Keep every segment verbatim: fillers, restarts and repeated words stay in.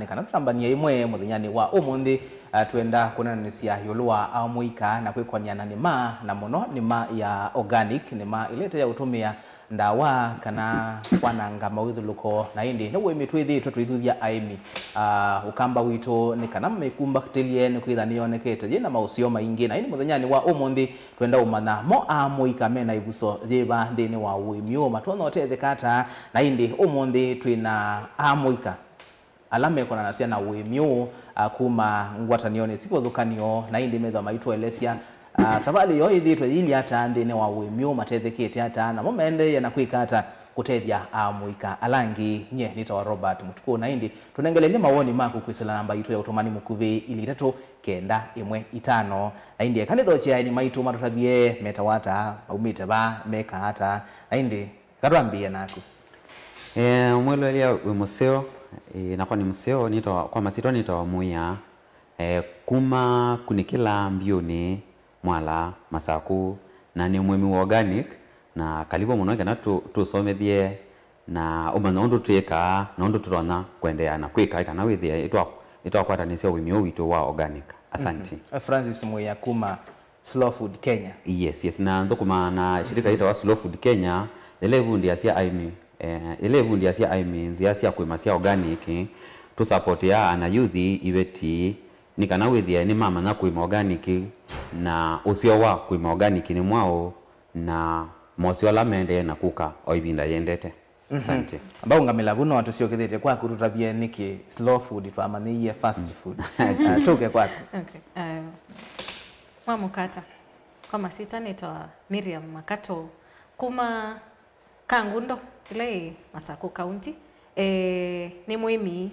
Kana tũtambanie ĩmwe mũthenyanĩ wa ũmũnthĩ, ah, twenda kũnanĩsya ĩũlũ wa amũika na kwĩkony'a na nĩma, na mũno nĩma ya organic, nĩma ĩla ĩte ya ũtũmĩa ndawa kana kwananga mawĩthũlũko, na ĩndĩ nĩ ũĩmi twĩthĩĩtwe tũithuthya aĩmi. Ah, ũkamba witũ nĩ kana mĩkumbatĩlye nĩ kwĩtha nĩyonekete yĩ na maũseo maingĩ, na ĩndĩ mũthenyanĩ wa ũmũnthĩ twenda ũmanya mo amũika me na ĩvuso yĩva nthĩnĩ wa ũĩmi ũũ, matonya ũtetheka ata, na ĩndĩ ũmũnthĩ twĩ na amũika ala mekonanasya na ũĩmi ũũ, a, kuma ngwatanĩonĩ sivothũkanĩo, na ĩndĩ methwa maitũelesya, a, savalĩ yoo yĩthĩĩtwe yĩilyĩ ata nthĩnĩ wa ũĩmi ũũ, matethekete ata, namo maendeea na kwĩka ata kũtethya amũika ala angĩ. Nyie nĩtawa Robert Mũtukũ, na ĩndĩ tũnengelelye mawoni maku kwĩsĩla namba yitũ ya ũtũmani mũkuvĩ, ili itatũ kenda ĩmwe itano. Na ĩndĩ eka nĩthokye aeni maitũ matũtavye metawa ata, maumĩte va, mekaa ata, na ĩndĩ eka twambĩĩe naku. Eh, mwĩloelya wĩ mũseo, eh, nakwa nĩ mũseo, nĩtawa, kwa masyĩtwa nĩtawa Mũya. Eh, kuma Kunĩkĩla Mbiũnĩ, Mwala, Masakũ, na nĩ mũĩmi wa organic, na kalivu mũno kana tũ-, tũsomethye na ũmanya ũndũ twĩkaa na ũndũ tũtonya kũendeea na kwĩka kana wĩthĩe ĩtwa-, ĩtwakwatanĩsya ũĩmi ũũ witũ wa organic. Asanti. Mhm. Francis Mũya kuma Slow Food Kenya. Yes, yes. Na nthũkũmaa na shirika yĩtawa Slow Food Kenya, ĩla ĩvundĩasya aĩmi, eh, ĩla ĩvundĩasya aĩmi nzĩa sya kũĩma sya organic, tũsapotea ana youth iveti, nĩ kana wĩthĩe nĩmamanya kũĩma organic, na ũseo wa kũĩma organic nĩ mwaũ, na moseo ala maendee na kũka o ĩvinda yĩendete. Mhm. Asante. Amba ũngamĩla vu no tũsyokethĩtye kwaku tũtavye nĩkĩ slow food twamanyĩie fast food. Ah, tũke kwaku. Okay. Uh, mwamũkata. Kwa masyĩtwa nĩtawa Miriam Makato kuma Kangundo, ĩla ĩ Masakũ County. Eh, nĩ mũĩmi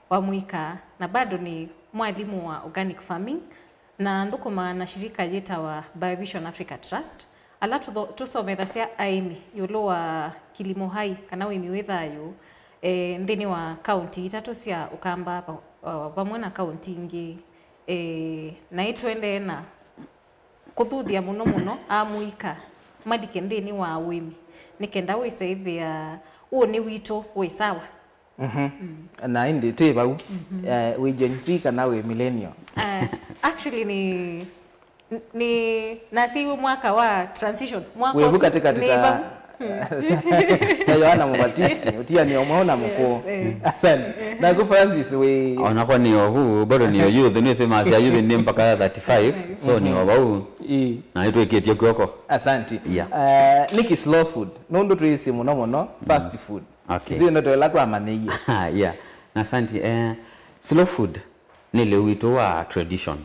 wa mũika, na bado nĩ mwalimũ wa organic farming, na nthũkũmaa na shirika yĩtawa Biovision Africa Trust, ala tũtho-, tũsomethasya aĩmi ĩũlũ wa kilimo hai, kana ũĩmi wĩ thayũ, eh, nthĩnĩ wa kaunti itatũ sya Ũkamba, va-, o, vamwe na kaunti ingĩ, eh, na ĩtũendee na kũthuthya mũno mũno amũika malike nthĩnĩ wa ũĩmi, nĩ kenda wĩsa ĩthĩa ũnĩ witũ wĩ sawa. Mhm. Mm. Na ĩndĩ tĩ vau, mhm, eh, wĩ Gen Z kana wĩ millennial? Eh, actually nĩ, nĩ, nasyiwe mwaka wa transition. Mwaka wĩ vu ũsu katĩkatĩ nĩ ta, vau. Mm. Ta Yohana Mũvatisi, ũtianĩo mweũ na mũkũũ. Yes, eh. Asante. Eh. Naku Francis wĩ... Onakwa nĩ o vu, bado nĩ o youth, nĩsĩ masya youth nĩ mpaka thirty-five, so nĩ o vau. Ĩĩ. Na nĩtwĩkĩtye kw'oko. Asante. Yeah. Eh, nĩkĩ slow food? Nũndũ twĩsĩ mũno mũno fast food. Okay. Nzĩ ndeto ĩla twamanyĩie. Yeah. Na asante, eh, slow food nĩ lĩu witũ wa tradition.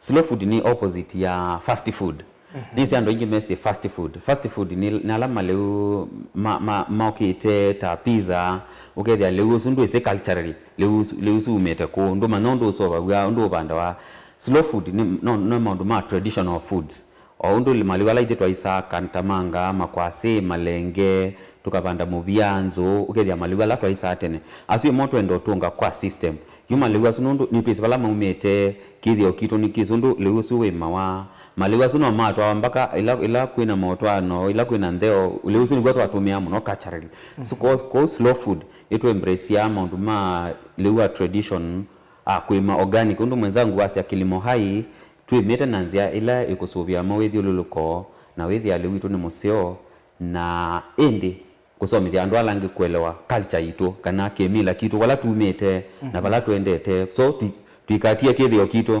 Slow food nĩ opposite ya fast food. Mhm. Nĩsĩ andũ aingĩ mesĩ fast food. Fast food nĩ, nĩ ala malĩu ma, ma, mokĩte ta pizza, ũkethĩa lĩu ũsu ndwĩsĩ culturally, lĩu ũsu, lĩu ũsu umĩte kũ, ndũmanya ũndũ ũsovaw'a, ũndũ ũvandawa. Slow food nĩ, no, nĩ maũndũ ma traditional foods. O ũndũ malĩu ala ithyĩ twaisaa, kantamanga, makwasĩ, malenge, tũkavanda mũvia, nzũũ, ũkethĩa malĩu ala twaisaa tene. Asu ĩmo twenda ũtũnga kwa system. Yu malĩu asu nũndũ nĩtwĩsĩ vala maumĩte, kĩthĩo kitũ nĩ kĩsĩ ũndũ lĩu ũsu wĩmawa. Malĩu asu no matwawa mbaka ĩla, ĩla kwĩna motwaano, ĩla kwĩna ntheo, lĩu ũsu nĩw'o twatũmĩaa mũno culturally. So, kwoou, kwoou slow food ĩtũ embraceaa maũndũ ma lĩu wa tradition, a, kũĩma organic. Ũndũ mwenzangu wasya kilimo hai, twĩmĩte na nzĩa ĩla ĩkũsũvĩa mawĩthyũlũlũko, na wĩthĩa lĩu witũ nĩ mũseo, na ĩndĩ kũsomethya andũ ala angĩ kũelewa culture yitũ, kana kĩmila kitũ, vala tumĩte, na vala tũendete. So, twi-, tũikatie kĩthĩo kitũ,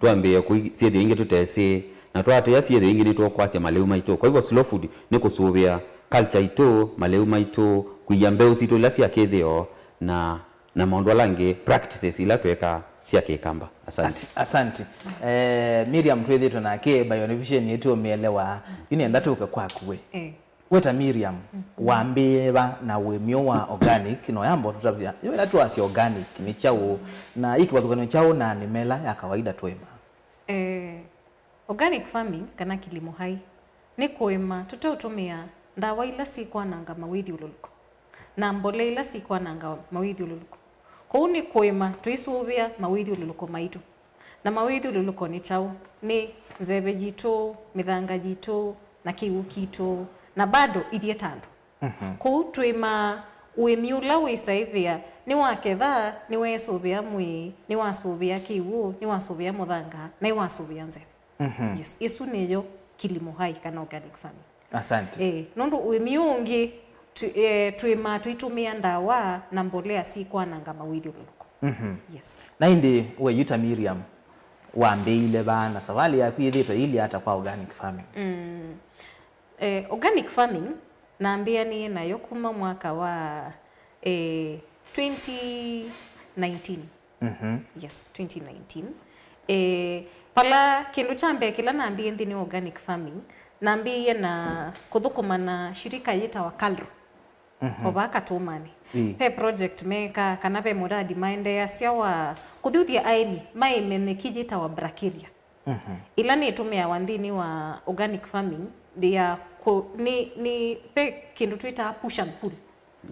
twambĩĩe kũi syĩthĩo ingĩ tũtesĩ, na twatĩa syĩthĩo ingĩ nĩtũkwasya malĩu maitũ. Kwa hivyo, slow food nĩ kũsũvĩa culture itũ, malĩu maitũ, kũia mbeũ sitũ ila sya kĩthĩo, na na maũndũ ala angĩ, practices ila twĩkaa sya Kĩkamba. Asante. As-, asante. Eh, Miriam twĩthĩtwe nake Biovision ĩtũmĩelewa. Yu nĩenda tũke kwaku we. Eh. We ta Miriam, wambĩĩe va na ũĩmi ũũ wa organic, no yamba ũtũtavya, yo ĩla twasya organic nĩ kyaũ, na ĩ kĩvathũkany'o kyaũ na nĩmela ya kawaida tũĩmaa? Eh, organic farming kana kilimo hai nĩ kũĩma tũteũtũmĩa ndawa ila syĩkwananga mawĩthyũlũlũko na mbolea ila syĩkwananga mawĩthyũlũlũko. Kwoou nĩ kũĩma tũisũvĩa mawĩthyũlũlũko maitũ. Na mawĩthyũlũlũko nĩ kyaũ? Nĩ nzeve yitũ, mĩthanga yitũ, na kĩw'ũ kitũ, na bado ithyĩ ta andũ. Mhm. Kwoou twĩmaa ũĩmi ũla wĩsa ĩthĩa Nĩwaketha, nĩweesũvĩa mwĩĩ, nĩwasũvĩa kĩw'ũ, nĩwasũvĩa mũthanga, na nĩwasũvĩa nzeve. Mhm. Yes, ĩsu nĩyo kilimo hai kana organic farming. Asante. Eh, nũndũ ũĩmi ũngĩ twi- eh, twĩmaa tũitũmĩa ndawa na mbolea syĩ kwananga mawĩthyũlũlũko. Mhm. Yes. Na ĩndĩ we yu ta Miriam, wambĩĩile vaa na savalĩ yaku yĩthĩĩtwe ĩilyĩ ata kwa organic farming? Mm. Eh, organic farming nambĩanĩe nayo kuma mwaka wa eh, twenty nineteen. Mhm. Yes, twenty nineteen. Eh, pala kĩndũ kya mbee kĩla nambĩĩe nthĩnĩ wa organic farming, nambĩĩe na kũthũkũma na shirika yĩtawa Kalro. Mhm. O vaa Katũmanĩ. Ĩĩ. Ve project meka kana ve mũradi maendeeasya wa kũthuthya aĩmi maĩme nyeki yĩtawa brachiaria. Mhm. Ĩla nĩtũmĩawa nthĩnĩ wa organic farming ya kũ- nĩ, nĩ ve kĩndũ twĩtaa push and pull.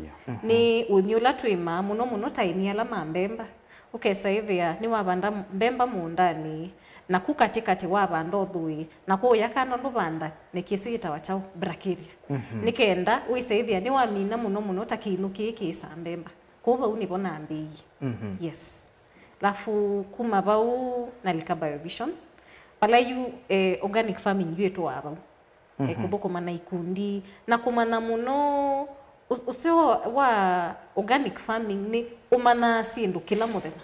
Yeah. Mhm. Nĩ ũĩmi ũla twĩmaa mũno mũno ta aĩmi ala ma mbemba. Ũkesa ĩthĩa nĩwavanda mbemba mũũndanĩ, naku katĩkatĩ wavanda ũthũĩ, na kũũya kando ndũvanda nyeki ĩsu yĩtawa kyaũ? Brachiaria. Mhm. Nĩ kenda wĩse ĩthĩa nĩwamina mũno mũno ta kĩinyũ kĩĩ kĩĩsaa mbemba. Kũu vau nĩvo nambĩĩie. Mhm. Yes. Alafu kuma vau nalika Biovision, vala yu eh, organic farming yu ĩtũaa vau. Eh, mhm. Kũthũkũma na ikundi na kũmanya mũno ũ- ũseo wa organic farming nĩ ũmanyaa syĩndũ kĩla mũthenya,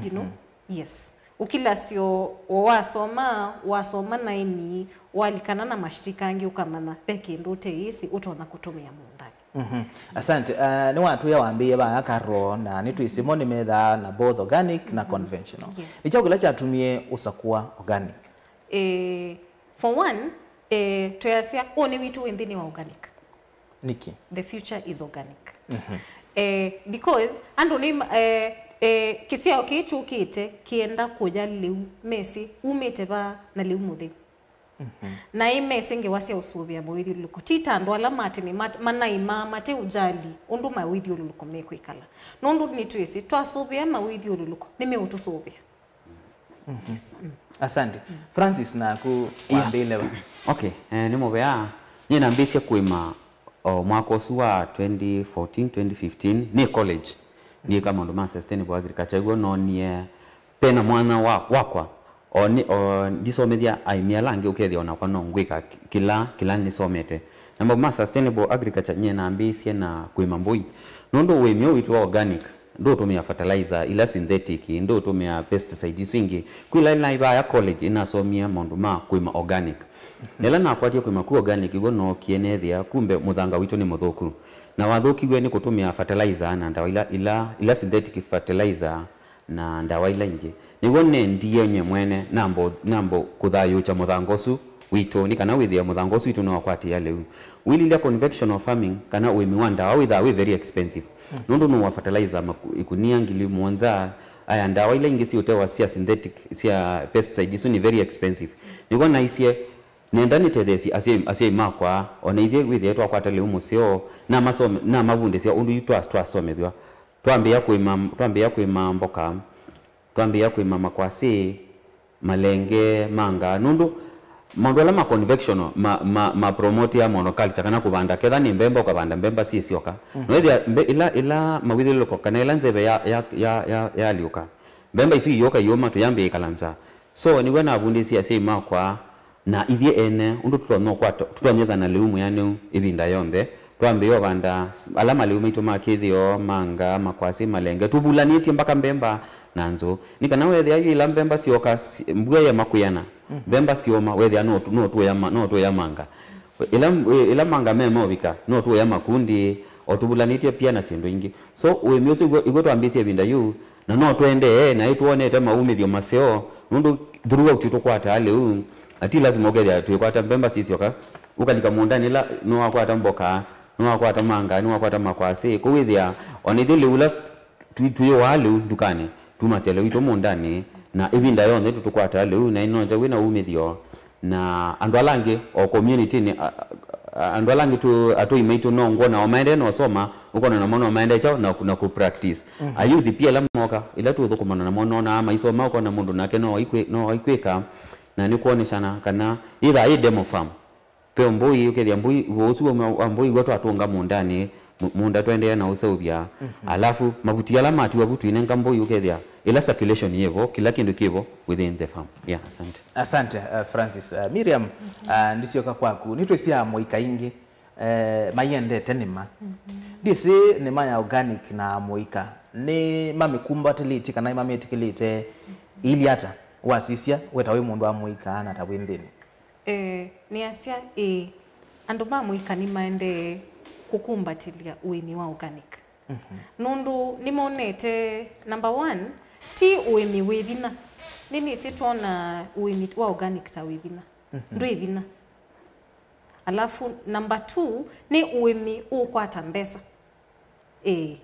you know. Mhm. Yes. Ũkilasyo wasoma, wasoma naĩmi, walikana na mashirika angĩ ũkamanya ve kĩndũ ũteĩsĩ ũtonya kũtũmĩa mũũndanĩ. Mhm. Asante. Uh, nĩwatwĩa wambĩĩe vaya Carol, na nĩtwĩsĩ mo nĩmethaa na both organic na conventional. Yes. Nĩ kyaũ kĩla kyatumie ũsakũa organic? Eh, for one, eh, twĩasya ũnĩ witũ wĩ nthĩnĩ wa organic. Nĩkĩ? The future is organic. Mhm. Eh, because andũ nĩ eh, eh, kĩsyao kĩĩ kyũkĩte kĩenda kũya lĩu mesĩ umĩte vaa na lĩu mũtheu. Mhm. Na ĩmesĩ ngewa sya ũsũvĩa mawĩthyũlũlũko ti ta andũ ala ma tene mat- manaimaa mate ũjali ũndũ mawĩthyũlũlũko mekwĩkala. Nũndũ nĩtwĩsĩ twasũvĩa mawĩthyũlũlũko nĩmeũtũsũvĩa. Mhm. Yes. Mm. Asante. Mm. Francis, naku wambĩĩle va? Okay, eh, nĩ mũvea. Nyie nambĩĩsye kũĩma o mwaka ũsu wa twenty fourteen, twenty fifteen, nĩ college. Nĩĩka maũndũ ma sustainable agriculture. W'o noonie pena mwanya wa, wakwa. O, nĩ, o ndisomethya aĩmi ala angĩ, ũkethĩa o nakwa no ngwĩka kĩla, kĩla nĩsomete. Na maũndũ ma sustainable agriculture nyie nambĩĩsye na kũĩma mbũi. Nũndũ ũĩmi ũũ witũ wa organic, ndũũtũmĩa fertilizer ila synthetic, ndũũtũmĩa pesticide isu ingĩ. Kwĩ ĩla naĩ vaya college ĩnasomie maũndũ ma kũĩma organic. Na ĩla nakwatie kũĩma ku organic, w'o nookie neethĩa kumbe mũthanga witũ nĩ mũthũku. Na wathũkiw'e nĩ kũtũmĩa fertilizer na ndawa ila, ila, ila synthetic fertilizer na ndawa ila ingĩ. Nĩw'o nendie nye mwene nambo, nambo kũthayũũkya mũthanga ũsu witũ, nĩ kana wĩthĩe mũthanga ũsu witũ nĩwakwatĩĩa lĩu. Wĩlilya conventional farming, kana ũĩmi wa ndawa, wĩthaa wĩ very expensive. Mm. Nũndũ nũũa fertilizer maku- ikunia ngili mũonza, aya ndawa ila ingĩ siũtewa sya synthetic, sya pesticide, isu nĩ very expensive. Nĩw'o naisye, nenda nĩtetheesye asyai, asyai makwa, o na ithyĩ wĩthĩe twakwata lĩu mũseo, namasome-, namavundĩsya ũndũ yu twa- twasomethw'a. Twambĩĩa kũĩma, twambĩĩa kũĩma mboka, twambĩĩa kũĩma makwasĩ, malenge, manga, nũndũ maũndũ ala ma conventional ma, ma, ma promotea monoculture kana kũvanda ketha nĩ mbemba ũkavanda mbemba syĩ syoka. Mhm. No ĩthĩa mbe-, ĩla, ĩla mawĩthyũlũlũko kana ĩla nzeve ya, ya, ya, ya, yaalyũka, mbemba isu iyũka iyũma tũyambĩĩa ĩkala nzaa. So nĩw'o navundĩsye asyai makwa na ithyĩ ene ũndũ tũtonya ũkwata, tũtonyethana lĩu mwĩanĩu ĩvinda yonthe. Twambĩĩa ũvanda s- ala malĩu maitũ ma kĩthĩo, manga, makwasĩ, malenge, tũvulanĩtye mpaka mbemba na nzũ. Nĩ kana weethĩa yu ĩla mbemba syoka, si- mbua yema kwĩana, mhm, mbemba syoma, weethĩa no tũ- no tũya ma- no tũya manga. Ĩla, ĩla manga memovika, no tũya makundi, o tũvulanĩtye pia na syĩndũ ingĩ. So ũĩmi ũsu ĩw'o, ĩw'o twambĩĩsye ĩvinda yĩu, na no tũendee, na ĩtwonete maumĩthyo maseo, nũndũ throughout tũkwataa lĩu, na ti lasima ũkethĩa twĩkwata mbemba syĩ syoka, ũkalika mũũndanĩ ĩla nĩwakwata mboka, nĩwakwata manga, nĩwakwata makwasĩ, kũu wĩthĩa, o na ithyĩ lĩu ũla twi- twĩyũaa lĩu ndukanĩ, tumasya lĩu witũ mũũndanĩ, na ĩvinda yonthe tũtũkwataa lĩu, na ĩnonete wĩ na umĩthyo, na andũ ala angĩ o community-nĩ, a- a- andũ ala angĩ tũ- atũi maitũ no ngwona o maendee na ũsoma, ũkona namo no maendee kyaũ na, na kũ practice. Mhm. Ayuthi pia ĩla moka, ĩla tũũthũkũmana namo nonaa maisoma, ũkona mũndũ nake no aikwĩ- no aikwĩka, na nĩkwoneshana kana yĩthaa yĩ demo farm. Ve mbũi, ũkethĩa mbũi, ũsu wa, wa mbũi w'o twatũnga mũũndanĩ, mu- mũũnda tũendee na ũseũvya. Alafu mavuti ala matiwa vu twinenga mbũi, ũkethĩa ĩla circulation yĩvo, kĩla kĩndũ kĩvo within the farm. Yeah, asante. Asante, uh, Francis. Uh, Miriam, uh, ndisyoka kwaku. Nĩtwĩsĩ amũika ingĩ, eh, maiendete nĩma. Ndĩsĩ nĩma ya organic na amũika nĩ mamĩkumbatĩlĩtye kana mamĩtĩkĩlĩte ili ata? Wasisya, weta wĩ mũndũ wa mũika na ta wĩ nthĩnĩ. Eh, nĩasya, ĩĩ, andũ ma mũika nĩmaendee kũkumbatĩlya ũĩmi wa organic. Nũndũ nĩmonete, number one, ti ũĩmi wĩ vinya. Nĩnĩsĩ twona ũĩmi wa organic ta wĩ vinya. Ndwĩ vinya. Alafu, number two, nĩ ũĩmi ũkwata mbesa. Ĩĩ,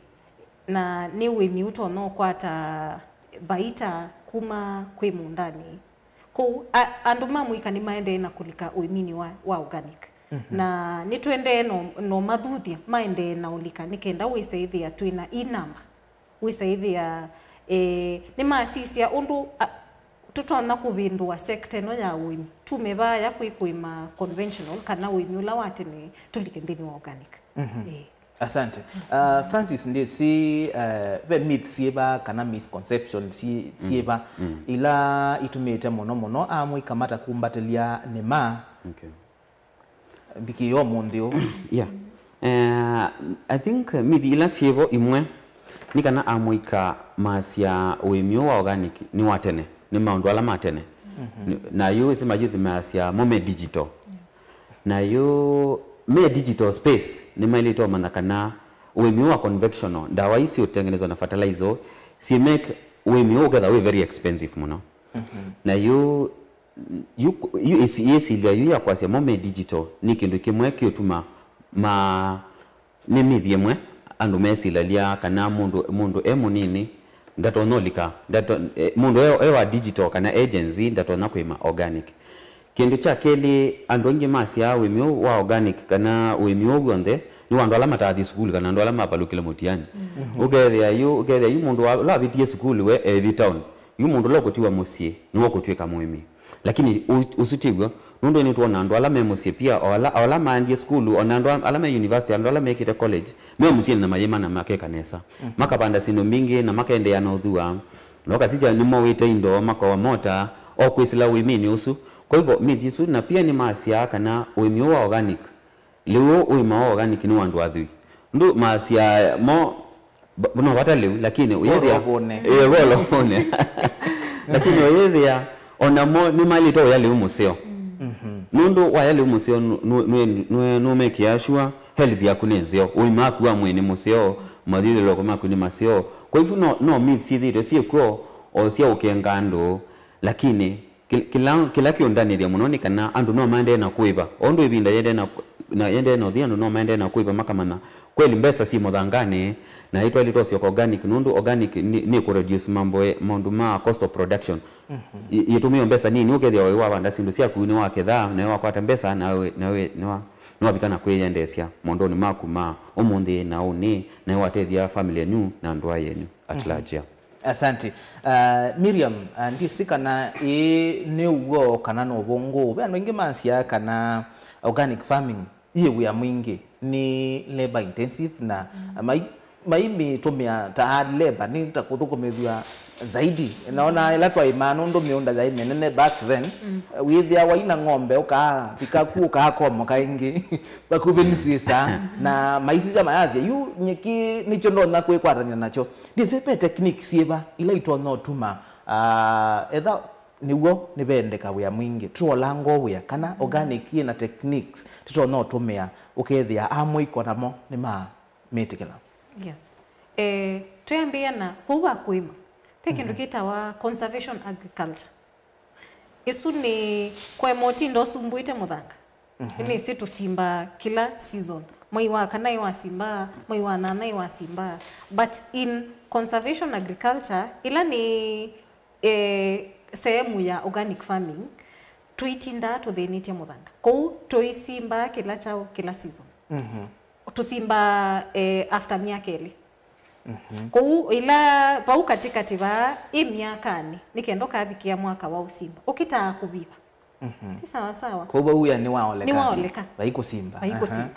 na nĩ ũĩmi ũtonya ũkwata vaita kuma kwĩ mũũndanĩ. Kwoou, a- andũ ma mũika nĩmaendee na kũlika ũĩminĩ wa, wa organic. Na nĩtũendee no, no mathuthya maendee na ũlika nĩ kenda wĩsa ĩthĩa twĩ na i namba. Wĩsa ĩthĩa, eh, nĩmasisya ũndũ a- tũtonya kũvĩndũa sector ĩno ya ũĩmi. Tume vaya kwĩ kũĩma conventional kana ũĩmi ũla wa tene tũlike nthĩnĩ wa organic. Ĩĩ. Asante. Uh, Francis, ndĩsĩ, uh, ve myth syĩva kana misconception syĩ- syĩva ila itũmĩte mũno mũno amũika matakumbatĩlya nĩma. Okay. Mbikĩo mũnthĩ ũũ. Yeah. Eh, I think myth ila syĩvo imwe nĩ kana amũika masya ũĩmi ũũ wa organic nĩ wa tene, nĩ maũndũ ala ma tene. N- na yu ĩsĩ mayuthi masya mo me digital. Na yu me digital space nĩmaĩlĩte ũmanya kana ũĩmi ũũ wa conventional, ndawa ii siũtengenezwa na fertilizer ũũ, si make ũĩmi ũũ ũketha wĩ very expensive mũno. Na yu yu, yu ĩsi- yĩsilya yu ya kwasya mo me digital nĩ kĩndũ kĩmwe kĩũtuma ma nĩ myth ĩmwe andũ mesilĩlya kana mũndũ, mũndũ e mũnini ndatonya ũlika, ndato- eh, mũndũ e, e wa digital kana e Gen Z ndatonya kũĩma organic. Kĩndũ kya kelĩ, andũ aingĩ masyaa ũĩmi ũũ wa organic kana ũĩmi ũũ w'onthe nĩ wa andũ ala mataathi sukulu kana andũ ala mavalũkile mũtiani. Ũkethĩa yu, ũkethĩa yu mũndũ wa- ũla wavĩtie sukulu we ethi town, yu mũndũ ũla ũkũtiwa mũsyĩ nĩwe ũkũtw'ĩka mũĩmi. Lakini ũ- ũsu ti w'o, nũndũ nĩtwona andũ ala me mũsyĩ pia, o ala, o ala maendie sukulu, o na andũ a- ala me university, andũ ala mekĩte college, me mũsyĩnĩ na mayĩma na makeka nesa. Makavanda syĩndũ mbingĩ na makaendeea na ũthua. Na ũkasisya nĩmowĩte indo, makoa mota, o kwĩsĩla ũĩminĩ ũsu. Kwa hivyo, myth isu, na pia nĩmasyaa kana ũĩmi ũũ wa organic, lĩu ũĩma wa organic nĩ wa andũ athwii. Ndũ masya mo, b- no vata lĩu, lakini ũyĩthĩa ũlovũne. Ĩĩ, ũlovũne. Lakini ũyĩthĩa, o namo nĩmaĩlĩte ũya lĩu mũseo. Nũndũ waya lĩu mũseo nũ- nũ- nũ- nũ- nũmekĩa sure health yaku nĩ nzeo, ũima waku wa mwĩĩ nĩ mũseo, mathyũlũlũko maku nĩ maseo. Kwa hivyo no, no myth syĩthĩĩtwe syĩkw'o o sya ũkenga andũ, lakini Kĩ- kĩla, kĩla kĩũndanĩthya mũno nĩ kana andũ no maendee na kũĩva. O ũndũ ĩvinda yĩendee na, na yĩendee na ũthi, andũ no maendee na kũĩva makamanya kweli mbesa syĩ mũthanganĩ, na ĩtwaĩlĩte ũsyoka organic, nũndũ organic nĩ, nĩ kũ reduce mambo e- maũndũ ma cost of production. Ĩ- ĩtũmĩo mbesa nini, ũkethĩa wĩ wavanda syĩndũ syaku nĩwaketha, nawe wakwata mbesa, nawe, nawe nĩwa- nĩwavika na kwĩyendeesya maũndũnĩ maku ma ũmũnthĩ na ũnĩ, nawe watethya family yenyu na ndũa yenyu at large. Asante. Uh, Miriam, uh, ndĩsĩ kana ĩĩ nĩ ũw'o kana no ũvũngũ. Ve andũ aingĩ masyaa kana organic farming yĩ wĩa mwingĩ, nĩ labor intensive na mai- maimĩtũmĩa ta hard labor, nĩ ta kũthũkũmĩthw'a zaidi. Naona ĩla twaĩmaa nũndũ mĩũnda yaĩ mĩnene back then, wĩthĩawa ina ng'ombe ũkaavika ku ũkaakomoka ĩngĩ vakuvĩ nĩ swĩsa, na maisisya mayasya, yu nyeki nĩkyo ndonya kwĩkwatany'a nakyo. Ndĩsĩ ve technique syĩva ila itonya ũtuma, ah, etha nĩw'o nĩvendeka wĩa mwingĩ, tũolanga o wĩa, kana organic yĩ na techniques tũtonya ũtũmĩa ũkethĩa amũika namo nĩmamĩtĩkĩla? Yes. Eh, twĩambĩĩa na vau va kũĩma, ve kĩndũ kĩtawa conservation agriculture. Ĩsu nĩ kũema ũtinda ũsumbũĩte mũthanga. Nĩnĩsĩ tũsimbaa kĩla season. Mwei wa kana ĩwasimbaa, mwei wa nyanya ĩwasimbaa. But in conservation agriculture, ĩla nĩ, eh, sehemu ya organic farming, tũitindaa tũthĩnĩtye mũthanga. Kwoou tũisimbaa kĩla kyaũ kĩla season. Tũsimbaa, eh, after myaka ĩlĩ. Kwoou ĩla vau katĩkatĩ vaa ĩ myakanĩ, nĩ kenda ũkavikĩa mwaka wa ũsimba, ũkĩtaa kũviva. Ti sawa sawa. Kwoou vau wĩa nĩwaoleka. Nĩwaoleka. Vai kũsimba. Vai kũsimba.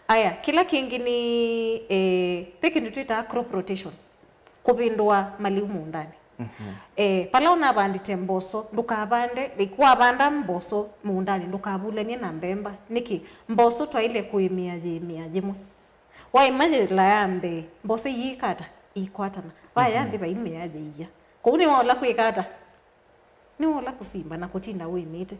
Aya, kĩla kĩngĩ nĩ, eh, ve kĩndũ twĩtaa crop rotation, kũvĩndũa maliu mũũndanĩ. Eh, pala ũnavandĩte mboso, ndũkavande, like, wavanda mboso mũũndanĩ, ndũkavulany'e na mbemba. Nĩkĩ? Mboso twaĩle kũĩmĩa yĩĩmĩa yĩmwe. Waĩma yĩla ya mbee, mboso iikata, iikwatana. Vaya nthĩ vaimĩa yĩia. Kũu nĩwaola kwĩka ata? Nĩwola kũsimba na kũtinda wĩmĩte.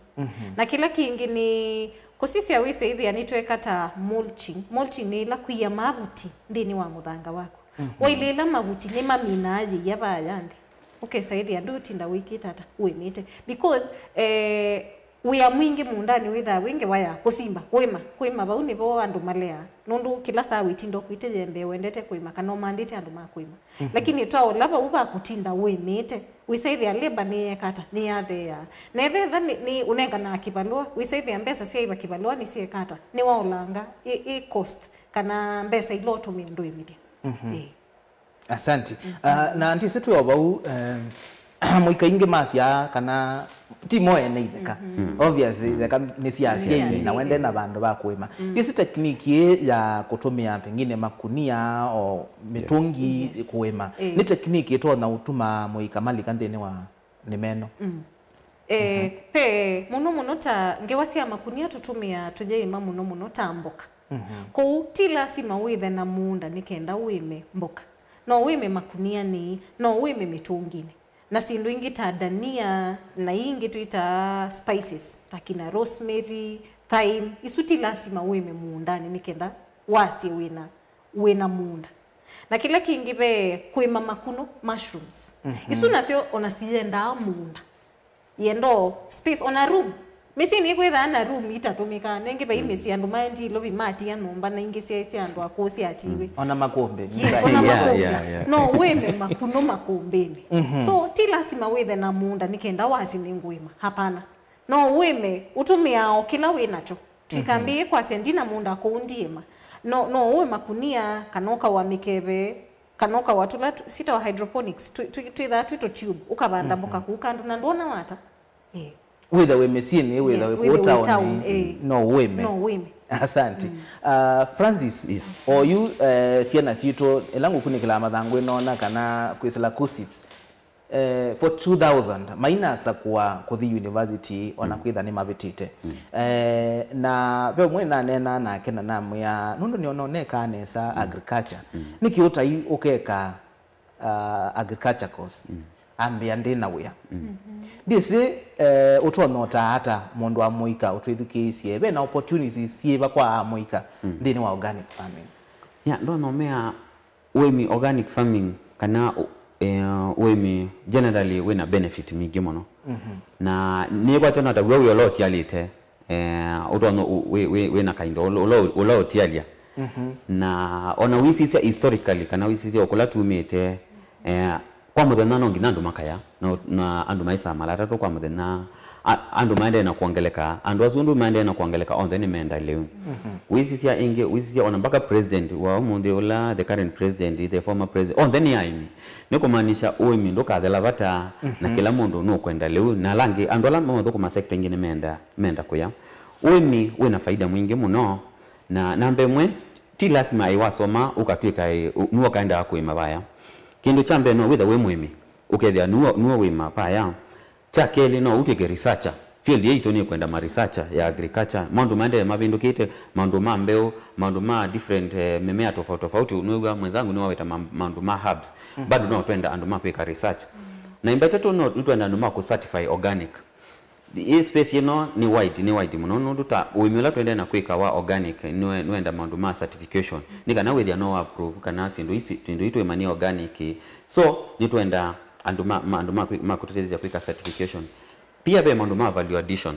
Na kĩla kĩngĩ nĩ kũsisya wĩsaĩthĩa nĩtweka ta mulching. Mulching nĩ ĩla kwia mavuti nthĩnĩ wa mũthanga waku. Wailĩĩla mavuti nĩmaminaa yĩia vaya nthĩ. Ũkesaĩthĩa ndũtinda wĩkĩte ata wĩmĩte. Because, eh, wĩa mwingĩ mũũndanĩ wĩthaa wĩ ngewa ya kũsimba, kũĩma. Kũĩma vau nĩvo andũ maleaa. Nũndũ kĩla saa wĩtinda ũkuĩte yembe wendete kũĩma kana ũmanthĩte andũ ma kũĩma. Lakini twaola vau va kũtinda wĩmĩte, wĩsaĩthĩa labor nĩyeka ata? Nĩyatheeaa. Na ethetha nĩ, nĩ ũnenganawa kĩvalũa, wĩsaĩthĩa mbesa syaiva kĩvalũa nĩsyeka ata? Nĩwaolanga, ĩ, ĩ cost, kana mbesa ila ũtũmĩa ndũĩmĩthya. Ĩĩ. Asante. Ah, na ndyĩsĩ twĩ o vau, eh, mũika ingĩ masyaa kana ti mo ene itheka. Obviously, itheka nĩ sya asyai na wende na vandũ va kũĩma. Ndyĩsĩ technique ĩĩ ya kũtũmĩa pengine makunia o mĩtũngi kũĩma. Nĩ technique ĩtonya ũtuma mũika malika nthĩnĩ wa nĩmeno. Eh, pe mũno mũno ta ngewa sya makunia tũtũmĩaa tũyĩĩma mũno mũno ta mboka. Kwoou ti lasima wĩthe na mũũnda nĩ kenda ũĩme mboka. No ũĩme makunianĩ, no ũĩme mĩtũnginĩ. Na syĩndũ ingĩ ta dania, na ii ingĩ twĩtaa spices, ta kina rosemary, thyme, isu ti lasima ũĩme mũũndanĩ nĩ kenda wasye wĩna, wĩna mũũnda. Na kĩla kĩngĩ ve kũĩma makunũ, mushrooms. Isu nasyo ona siyendaa mũũnda. Yendo space ona room. Mĩsyĩ nĩkwĩthaa na room itatũmĩkaa. Nengĩ vai mĩsyĩ andũ maendie ilovi matia nyũmba na ingĩ syaĩ sya andũ akũũ syatiwe. Ona makũmbĩ. Yes, ona makũmbĩ. Yeah, yeah. No wĩme makunũ makũmbĩnĩ. So ti lasima wĩthe na mũũnda nĩ kenda wasi nĩ ngũĩma. Hapana. No wĩme ũtũmĩaa o kĩla wĩ nakyo. Tũikambĩĩe kwasya ndina mũũnda kũu ndiĩma. No, no ũĩ makunia kana ũkawa mĩkeve. Kana ũkawa tũla tu-, sitawa hydroponics, twĩ-, twĩ-, twĩthaa twĩ tũ tube, ũkavanda mboka kũu kando na ndwona wata? Eh. Wĩtha wĩ mĩsyĩnĩ, wĩtha wĩ kũu taoni, no wĩme. No wĩme. Asante. Ah, Francis, oyu, eh, syana sitũ, ĩla ngũkunĩkĩlaa mathangũ ĩnoona kana kwĩsĩla cusps, eh, for two thousand, mainasakũa kũthi university, ona kwĩtha nĩmavĩtĩte. Eh, na ve ũmwe naneenaa nake na namwĩa, nũndũ nĩona ũnekaa nesa agriculture, nĩkĩ ũtai ũkeka uh, agriculture course. Ambĩa ndĩ na wĩa. Ndĩsĩ, eh, ũtonya ũtaa ata mũndũ wa mũika ũtwĩthukĩĩsye? Ve na opportunities syĩva kwa amũika nthĩnĩ wa organic farming? Ya, ndonya ũmea ũĩmi organic farming kana ũ-, eh, ũĩmi generally wĩna benefit mingĩ mũno. Na nĩkwatya nata w'o wĩ ũla ũtialĩte. Eh, ũtonya ũ-, wĩ, wĩ, wĩ na kaindo ũla, ũla, ũla ũtialya. Na ona wĩsisya historically, kana wĩsisya o kũla tumĩte, eh, kwa mũthenya no nginya andũ makaya, na, na andũ maisaa mala atatũ kwa mũthenya, a-, andũ maendee na kwongeleka, andũ asu ũndũ maendee na kwongeleka, onthe nĩmenda lĩu. Wĩsisya ĩngĩ, wĩsisya ona mpaka president wa ũmũnthĩ ũla, the current president, the former president, onthe nĩ aĩmi. Nĩ kũmaanisha ũĩmi ndũkathela vata, na kĩla mũndũ nũkwenda lĩu, na ala angĩ, andũ ala mathũkũma sector ĩngĩ nĩmenda menda kũya. Ũĩmi wĩna faida mwingĩ mũno, na namba ĩmwe, ti lasima ĩ wasoma ũkatw'ĩka ĩ, ũ-, nĩwe ũkaendaa kũĩma vaya. Kĩndũ kya mbee no wĩtha wĩ mũĩmi, ũkethĩa nĩwe, nĩwe wĩma vaya. Kya kelĩ no ũtw'ĩke researcher. Field yaitũ nĩ kwenda ma researcher ya agriculture. Maũndũ maendee mavĩndũkĩte, maũndũ ma mbeũ, maũndũ ma different, eh, mĩmea tofauti tofauti. Nĩwĩw'a mwenzangu nĩwaweta ma-, maũndũ ma herbs. Bado no twenda andũ ma kwĩka research. Na namba itatũ no nĩtwenda andũ ma kũ certify organic. Ĩ space ĩno nĩ wide, nĩ wide mũno, nũndũ ta ũĩmi ũla twendee na kwĩka wa organic, nĩwe-, nĩwenda maũndũ ma certification. Nĩ kana wĩthĩa no approve kana syĩndũ isi, syĩndũ ii twĩma nĩ organic. So, nĩtwenda andũ ma, ma, andũ ma kwĩ-, ma kũtũtetheesya kwĩka certification. Pia ve maũndũ ma value addition.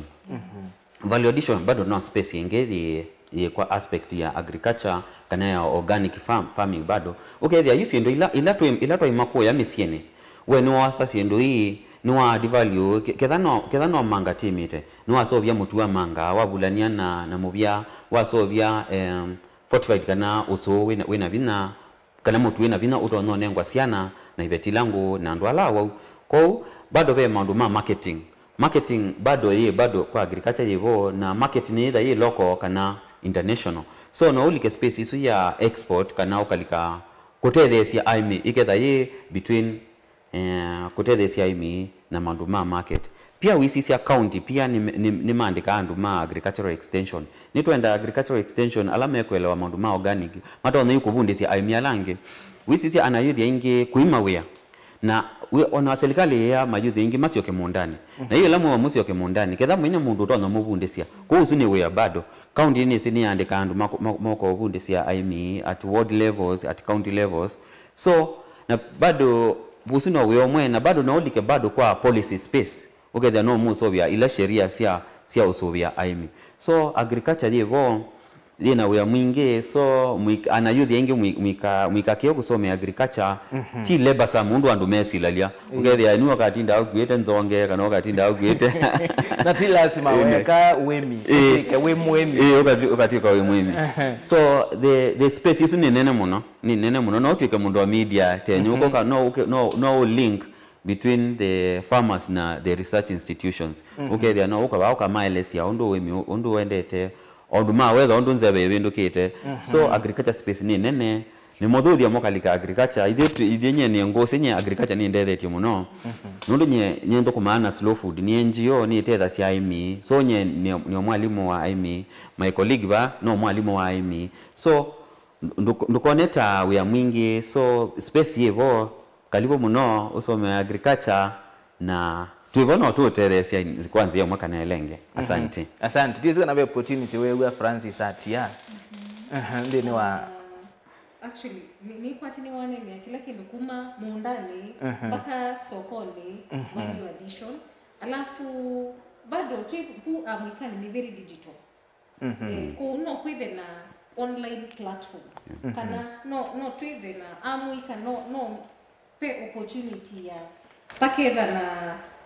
Value addition bado no space ĩngĩ yĩ, yĩ kwa aspect ya agriculture kana ya organic farm, farming bado. Ũkethĩa yu syĩndũ ila, ila twĩ, ila twaima kũya mĩsyĩnĩ, we nĩwosa syĩndũ ii, nĩwa add value, ke-, ketha no, ketha no manga timĩte, nĩwaseũvya mũtu wa manga, wavulany'a na, na mũvya, waseũvya, em, fortified kana ũsũũ wĩna, wĩna vinya, kana mũtu wĩna vinya ũtonya ũnengwa syana na iveti ila ngũũ na andũ ala awau. Kwoou, bado ve maũndũ ma marketing. Marketing bado yĩ, bado kwa agriculture yĩ vo, na market nĩ either yĩ local kana international. So no ũlike space isu ya export kana ũkalika kũtetheesya aĩmi, ĩketha yĩ between eh, kũtetheesya aĩmi na maũndũ ma market. Pia wĩsisya county pia nĩ, nĩ, nĩmaandĩkaa andũ ma agricultural extension. Nĩtwenda agricultural extension ala mekũelewa maũndũ ma organic matonya yu kũvundĩsya aĩmi ala angĩ. Wĩsisya anayuthi aingĩ kũima wĩa na wĩ, ona serikali ĩya mayuthi aingĩ masyoke mũũndanĩ. Na yu ĩla mwewa mũsyoke mũũndanĩ, ketha mwĩna mũndũ ũtonya mũvundĩsya, kũu ũsu nĩ wĩa bado. County nĩsĩ nĩyaandĩkaa andũ mako- ma- moko ũvundĩsya aĩmi at ward levels, at county levels. So, na bado ũsu no wĩa ũmwe, na bado no ũlike bado kwa policy space, ũkethĩa no mũsũvĩa ila sheria sya, sya ũsũvĩa aĩmi. So, agriculture yĩ vo, yĩ na wĩa mwingĩ, so, mwik- ana youth aingĩ mwika, mwika kĩo kũsomea agriculture, ti labor some, ũndũ andũ mesilalya. Ũkethĩa nĩ ũkatinda ũkuĩte nzonge, kana ũkatinda ũkuĩte. Na ti lazima weka wĩmi, ũtwĩke wĩ mũĩmi. Ĩĩ, ũkatwĩ- ũkatwĩka wĩ mũĩmi. So, the, the space isu nĩ nene mũno. Nĩ nene mũno. No ũtwĩke mũndũ wa media, tenyu ũkoka, no, ũke- no, no ũ link between the farmers na the research institutions. Ũkethĩa no ũkava ũkamaelesya ũndũ wĩmi, ũndũ wendete, ũndũ ma weather, ũndũ nzeve ĩvĩndũkĩte. So agriculture space nĩ nene, nĩ mũthũthya mũkalika agriculture. Ithyĩ tu- ithyĩ nye nĩ ngũsĩ nye agriculture nĩndethetye mũno. Nũndũ nye, nye nthũkũmaa na Slow Food, nĩ N G O, nĩtethasya aĩmi. So nye nĩ, nĩ mwalimũ wa aĩmi, my colleague va no mwalimũ wa aĩmi. So ndũ- ndũkone ta wĩa mwingĩ, so space yĩ vo, karibu mũno ũsome agriculture, na twĩ vo no tũũtetheesya kwa nzĩa ĩmwe kana ĩla ĩngĩ. Asante. Asante. Ndiĩsĩ kana ve opportunity weew'a Francis atia. Aha, nthĩnĩ wa actually, nĩ- nĩkwati nĩwaneenea kĩla kĩndũ kuma mũũndanĩ mpaka sokonĩ, value addition. Alafu bado twĩ ku amũikani nĩ very digital. Eh, kũu no kwĩthe na online platforms. Kana no, no twĩthe na amũika, no, no pe opportunity ya paketha na,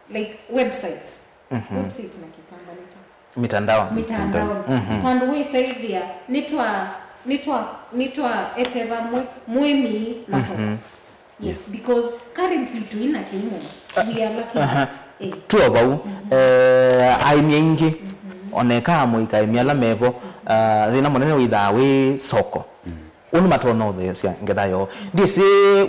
like, websites. Website na Kĩkamba nĩ kyaũ? Mitandao. Mitandao. Vandũ wĩsaĩthĩa nĩtwa, nĩtwa, nĩtwa eteva mwe- mũĩmi masoko. Yes, because currently tũina kĩu mũno. We are lacking that. Eh. Tuo vau, eh, aĩmi aingĩ, oneka amũika aĩmi ala mevo, ah, thĩna mũnene wĩthaa wĩ soko. Ũndũ matonya ũtheesya ngetha yoo. Ndĩsĩ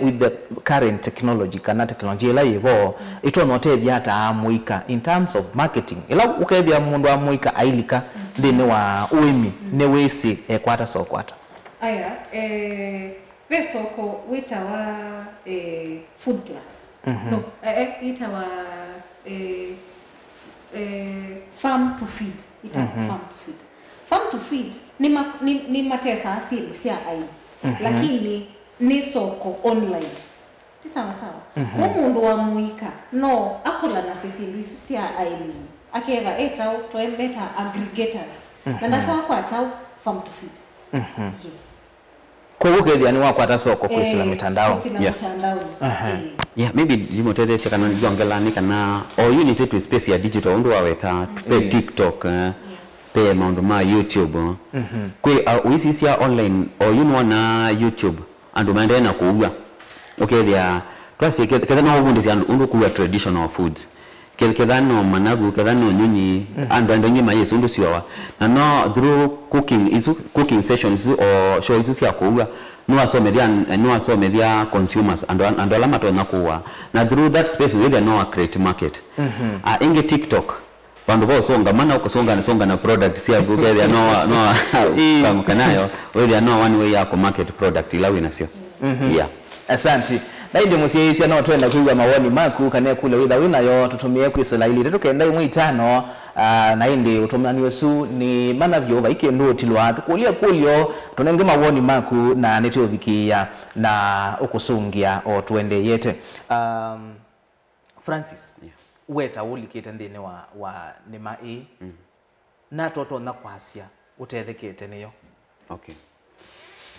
with the current technology kana technology ĩla yĩvo, ĩtonya ũtethya ata amũika in terms of marketing. Ĩla ũkethĩa mũndũ amũika ailika nthĩnĩ wa ũĩmi, nĩwĩsĩ ekwata soko ata? Aya, eh, ve soko wĩtawa, eh, Food Plus. No, eh, eh, ĩtawa, eh, eh, Farm to Feed. Ĩtawa Farm to Feed. Farm to Feed nĩ ma- nĩ- nĩmatesaa syĩndũ sya aĩmi, lakini nĩ soko online. Ti sawa sawa? Kwa mũndũ wa mũika no akũlanasye syĩndũ isu sya aĩmi, aketha e kyaũ, twaĩ meta aggregators. Na ndatwaa kwa kyaũ? Farm to Feed. Yes. Kwoou ũkethĩa nĩwakwata soko kwĩsĩla mĩtandaonĩ. Kwĩsĩla mĩtandaonĩ. Yeah, maybe ndimũtetheesya kana ndiongela nĩ kana oyu nĩsĩ twĩ space ya digital, ũndũ waweta, pe TikTok, eh, pe maũndũ ma YouTube. Kwĩ, uh, ũisisya online, oyu nĩwonaa YouTube andũ maendee na kũua. Ũkethĩa twasye ke- ketha no ũvundĩsya andũ ũndũ kũua traditional foods. Ke- ketha no managu, ketha no nyunyi, andũ andũ aingĩ mayĩsĩ ũndũ syoawa. Na no through cooking isu, cooking sessions isu, o show isu sya kũua, nĩwasomethya, nĩwasomethya consumers, andũ, andũ ala matonya kũua. Na through that space wĩthĩa no wa create market. Ah, ĩngĩ TikTok, vandũ va ũsũnga mana ũkũsũnga, sũnga na product syaku, ũkethĩa no wa- no wa- kamũka nayo, wĩthĩa no one way ya kũ market product ila wĩ nasyo. Yeah. Asanti. Na ĩndĩ mũsyaĩĩsya, no twenda kwĩw'a mawoni maku kana ĩkũlyo wĩtha wĩ nayo, tũtũmĩe kwĩsĩla ilĩ itatũ kenda ĩmwe itano, ah, na ĩndĩ ũtũmani ũsu nĩ mana vyũ, vai kĩndũ ũtilwa. Tũkũlye ĩkũlyo, tũnenge mawoni maku, na nĩtũũvikĩĩa na ũkũsũngĩa o tũendeeyete. Um, Francis, yeah, weta ũlikĩte nthĩnĩ wa, wa nĩma ĩĩ, mm, nata ũtonya kwasya ũtethekete nĩyo? Okay.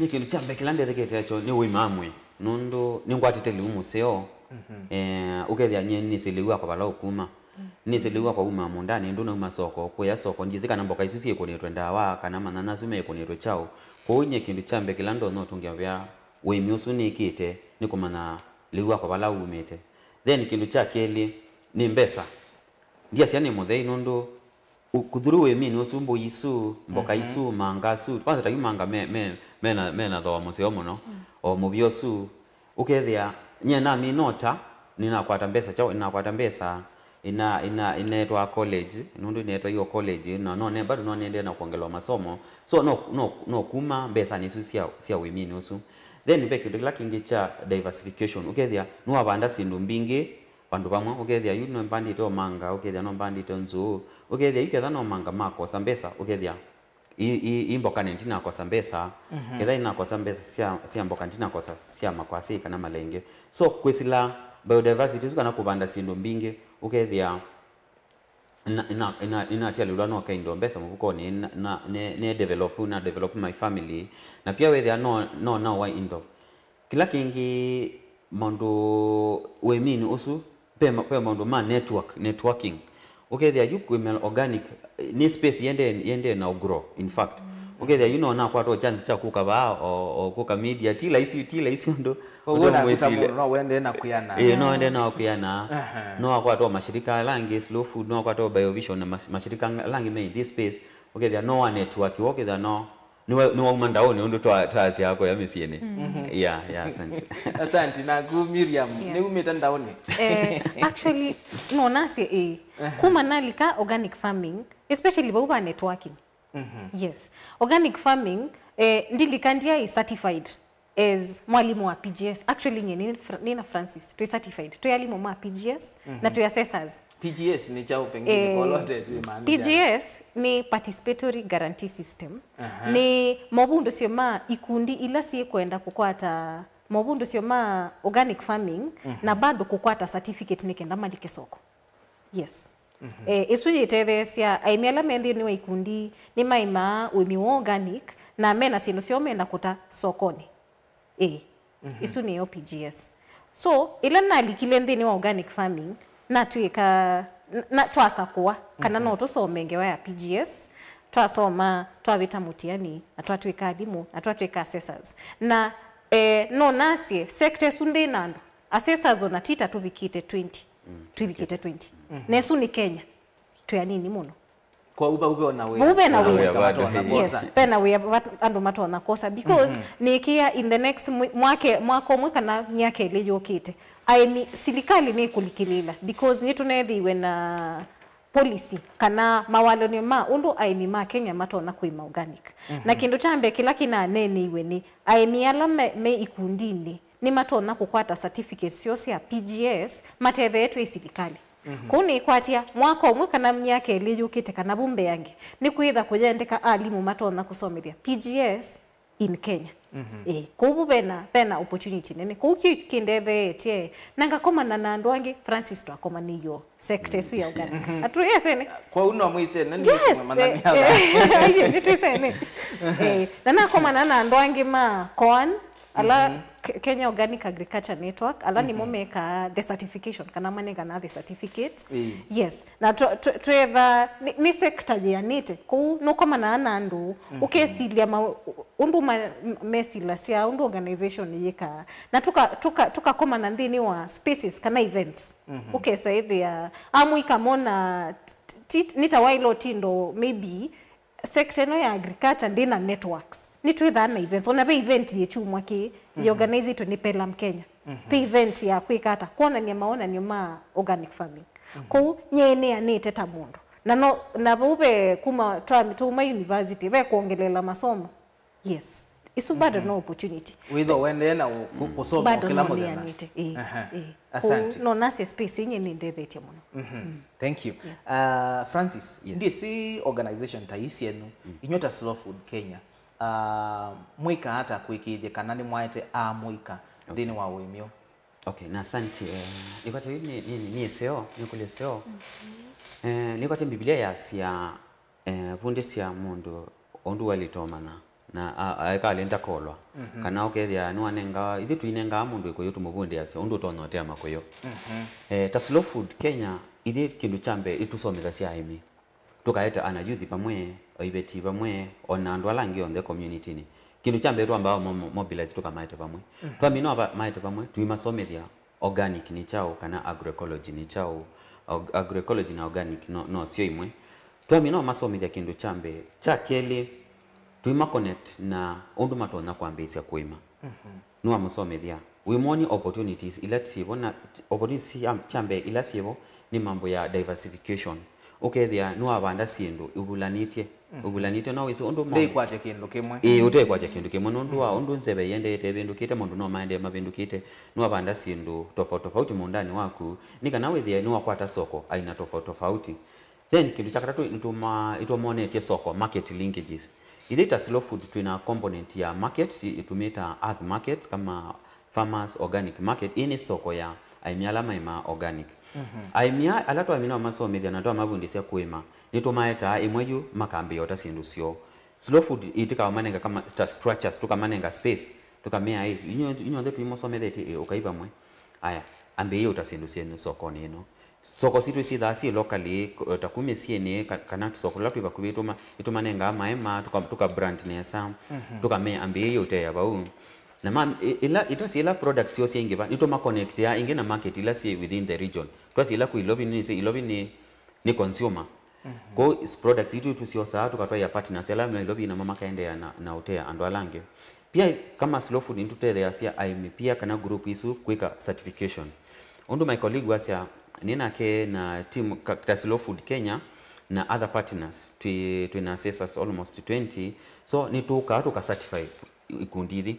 Nĩ kĩndũ kya mbee kĩla ndethekete nakyo nĩ ũima wa mwĩĩ, nũndũ nĩngwatĩte lĩu mũseo. Mhm. Eh, ũkethĩa nyie nĩsĩ lĩu wakwa vala ũkuma. Mm. Nĩsĩ lĩu wakwa uma mũũndanĩ, ndũnauma soko, kũya soko, ndyĩsĩ kana mboka isu syĩkũnĩtwe ndawa, kana manyanya asu mekũnĩtwe kyaũ. Kwoou nyie kĩndũ kya mbee kĩla ndonya ũtũngĩa vea ũĩmi ũsu nĩkĩte nĩ kũmanya lĩu wakwa vala umĩte. Then kĩndũ kya kelĩ nĩ mbesa. Ndyasya nĩ mũthei nũndũ Ũ-, kũthuru wĩmini ũsu, mbũi isu, mboka isu, manga asu, kwanza ta yu manga me, me, mena, mena thooa mũseo mũno, o mũvia ũsu, ũkethĩa, nyie namina ũta, nĩnakwata mbesa kyaũ, nĩnakwata mbesa, ina, ina, ineetwa college, nũndũ ineetwa io college, na no ne, bado no nĩendee na kwongelwa masomo, so no, no, no kuma mbesanĩ isu sya, sya wĩmini ũsu. Then ve kĩndũ kĩla kĩngĩ kya diversification, ũkethĩa nĩwavanda syĩndũ mbingĩ, vandũ vamwe, ũkethĩa yu nĩmbandĩte o manga, ũkethĩa no mbandĩte nzũũ, ũkethĩa yu ketha no manga makosa mbesa, ũkethĩa i, i, i mbokanĩ ndinakosa mbesa, ketha inakosa mbesa sya, sya mboka ndinakosa sya makwasĩ kana malenge. So kwĩsĩla biodiversity ĩsu kana kũvanda syĩndũ mbingĩ, ũkethĩa na, na, na, nĩnatialĩlwa no kaindo mbesa mũvukonĩ, na, na, nĩ, nĩ develop, na develop my family. Na pia wĩthĩa no, no nawa indo. Kĩla kĩngĩ, maũndũ wĩmini ũsu, ve ma-, ve maũndũ ma network, networking. Ũkethĩa yu kwĩmela organic, nĩ space yende, yende na grow, in fact. Ũkethĩa yu no nakwata o chance kya kũka vaa, o, o kũka media, ti laisi, ti laisi ũndũ, ũndũ ũmwĩsile. Mũndũ no wende na kwĩana. Ĩĩ, no wende na kwĩana. No akwata o mashirika ala angĩ, Slow Food, no akwata o Biovision na mas-, mashirika ala angĩ me in this space. Ũkethĩa no wa network, ũkethĩa no nĩwa-, nĩwauma ndaũnĩ ũndũ twa-, twasyaa kũya mĩsyĩnĩ. Yeah, yeah, asante. Asante. Naku Miriam, nĩumĩte ndaũnĩ? Eh, actually, no nasye ĩĩ. Kuma nalika organic farming, especially vau va networking. Yes. Organic farming, eh, ndilika ndiai certified as mwalimu wa P G S. Actually, nye nĩ Fra-, nĩ na Francis, twĩ certified. Twĩ alimu ma P G S na twĩ assessors. P G S nĩ kyaũ pengine, eh, kwa wote si maana P G S nĩ participatory guarantee system. Nĩ maũvundũsyo ma ikundi ila syĩkwenda kũkwata maũvundũsyo ma organic farming na bado kũkwata certificate nĩ kenda malike soko. Yes. Eh, ĩsu yĩtetheesya aĩmi ala me nthĩnĩ wa ikundi nĩmaĩmaa ũĩmi wa organic na mena syĩndũ syoo menda kũta sokonĩ. Ĩĩ. Ĩsu nĩyo P G S. So, ĩla nalikile nthĩnĩ wa organic farming, natwĩka, na, na, twasakũa kana no tũsome ngewa ya P G S, twasoma, twavĩta mũtiani, na twatwĩka alimũ, na twatwĩka assessors. Na, eh, no nasye, sector ĩsu ndĩ na andũ. Assessors ona ti ta tũvikĩte twenty. Tũivikĩte twenty. Na ĩsu nĩ Kenya. Twĩ anini mũno. Kwa uva, uve ona wĩa. Vau ve na wĩa. Yes, ve na wĩa va-, andũ matonya kosa because nĩkĩa in the next mwi-, mwake, mwaka ũmwe kana myaka ĩlĩ yũkĩte. Aĩmi, silikalĩ nĩkũlikĩlĩĩla because nĩtũneethĩiwe na policy kana mawalany'o ma ũndũ aĩmi ma Kenya matonya kũĩma organic. Na kĩndũ kya mbee kĩla kĩnaneeneiwe nĩ aĩmi ala me, me ikundinĩ nĩmatonya kũkwata certificates syoo sya P G S matetheetwe ĩ silikalĩ. Kũu nĩkwatya mwaka ũmwe kana myaka ĩlĩ yũkĩte kana vu mbeange, nĩkwĩtha kũyendeka alimũ matonya kũsomethya P G S in Kenya. Ĩĩ, kũu vu vena, vena opportunity nene. Kũu kĩ kĩndetheetye na ngakomana na andũ angĩ, Francis twakomanĩie o sector ĩsu ya organic. Atũĩ ĩsene? Kwoou no mwĩsene, nĩ Yes, eh, eh, nĩtwĩsene. Eh, na nakomana na andũ angĩ ma Koan, ala Ke-, Kenya Organic Agriculture Network, ala nĩmo mekaa the certification, kana manengana the certificate. Yes. Na tw-, tw-, twetha, nĩ, nĩ sector yĩanĩte. Kũu nũkomanaa na andũ, ũkesilya ma-, ũndũ ma-, mesilasya, ũndũ organization yĩkaa. Na tũka-, tũka-, tũkakomana nthĩnĩ wa spaces kana events. Ũkesa ĩthĩa, amũika mona, t-, t-, nĩ ta waĩle ũtindo, maybe, sector ĩno ya agriculture ndĩ na networks. Nĩtwĩthaa na events. Ona ve event yĩ kyumwa kĩĩ, yĩorganizetwe nĩ Pelum Kenya. Ve event ya kwĩka ata, kwonany'a mawonany'o ma organic farming. Kũu nyie nĩanĩte ta mũndũ. Na no, na vau ve kuma twa-, twauma university, ve kwongeleela masomo. Yes. Isu bado no opportunity. Wĩthwa ũendee na ũ-, kũ-, kũsoma bado kĩla no mũthenya. Nĩanĩte. Ĩĩ, ĩĩ. Asante. Kũu no nasye space ĩnyie nĩndethetye mũno. Thank you. Uh, Francis, yes. Ndĩsĩ organization ta ii syenyu, inyuĩ ta Slow Food Kenya, uh, mwĩka ata kũĩkĩĩthya kana nĩmwaete amũika nthĩnĩ wa ũĩmi ũũ? Okay, na asante. Eh, nĩkwate nĩ, nĩ, nĩ, nĩ ĩseo, nĩkũlya ĩseo. Eh, nĩkwate Mbivilia yasya, eh, vundĩsya mũndũ ũndũ waĩlĩte ũmanya. Na a-, aeka alenda kolwa. Kana ũkethĩa nĩwanenga, ithyĩ tũinengaa mũndũ ĩkũyũ tũmũvundĩasya ũndũ ũtonya ũtea makũyũ. Eh, ta Slow Food Kenya, ithyĩ kĩndũ kya mbee, ĩtũsomethasya aĩmi. Tũkaeta ana youth vamwe, o iveti vamwe, o na andũ ala angĩ onthe community-nĩ. Kĩndũ kya mbee twambaa mo-, mo-, mobilize tũkamaete vamwe. Twamina va-, maete vamwe, tũimasomethya organic nĩ kyaũ, kana agroecology nĩ kyaũ. Ag-, agroecology na organic no, no syo imwe. Twamina ũmasomethya kĩndũ kya mbee. Kya kelĩ, tũima connect na ũndũ matonya kwambĩĩsya kũĩma. Nĩwamũsomethya, wĩmwony'a opportunities ila syĩvo na opportunities sya, sya mbee ila syĩvo nĩ mambo ya diversification. Ũkethĩa nĩwavanda syĩndũ ũvulanĩtye, ũvulanĩtye, no wĩsĩ ũndũ mo- Ndĩikwatya kĩndũ kĩmwe. Ĩĩ, ũtekwatya kĩndũ kĩmwe nũndũ wa ũndũ nzeve yendete ĩvĩndũkĩte, maũndũ no maendee mavĩndũkĩte. Nĩwavanda syĩndũ tofauti tofauti mũũndanĩ waku nĩ kana wĩthĩe nĩwakwata soko aina tofauti tofauti. Then kĩndũ kya katatũ nĩtũma-, nĩtũmonetye soko, market linkages. Ithyĩ ta Slow Food twĩna component ya market, ĩ-, ĩtũmĩta earth market kama farmers organic market. Ĩĩ nĩ soko ya aĩmi ala maĩmaa organic. Aĩmi aa, ala twamina ũmasomethya na twamavundĩsya kũĩma, nĩtũmaetaa ĩmwe yu makambĩĩa ota syĩndũ syoo. Slow Food ĩtĩkaũmanenga kama ta structures, tũkamanenga space, tũkamea, "Ĩ, inyw'onthe tũimũsomethetye, ĩ, ũkai vamwe. Aya, ambĩĩi ũta syĩndũ syenyu sokonĩ ĩno." Soko sitũ syĩthaa syĩ locally, k-, ta ku mĩsyĩnĩ, ka-, kana tũsoko tũla twĩ vakuvĩ, tũma-, ĩtũmanengaa maema, tũka-, tũka brand nesa, tũkamea, "Ambĩĩi ũteea vau." Na ma-, ĩ-, ĩla, ĩtwasya ĩla products syoo syaingĩva, nĩtũma connectĩa ĩngĩ na market ila syĩ within the region. Twasya ĩla kwĩ Ilovi, nĩsĩ Ilovi nĩ, nĩ consumer. Kwoou s-, products itũ tũsyosaa, tũkatwaĩa partners ala me Ilovi namo makaendeea na, na ũtea andũ ala angĩ. Pia kama Slow Food nĩtũtetheeasya aĩmi pia kana group isu kwĩka certification. Ũndũ my colleague wasya, nĩ nake na team ka-, ta Slow Food Kenya na other partners, twĩ, twĩna assessors almost twenty. So nĩtũkaa tũka certify ikundi ithi.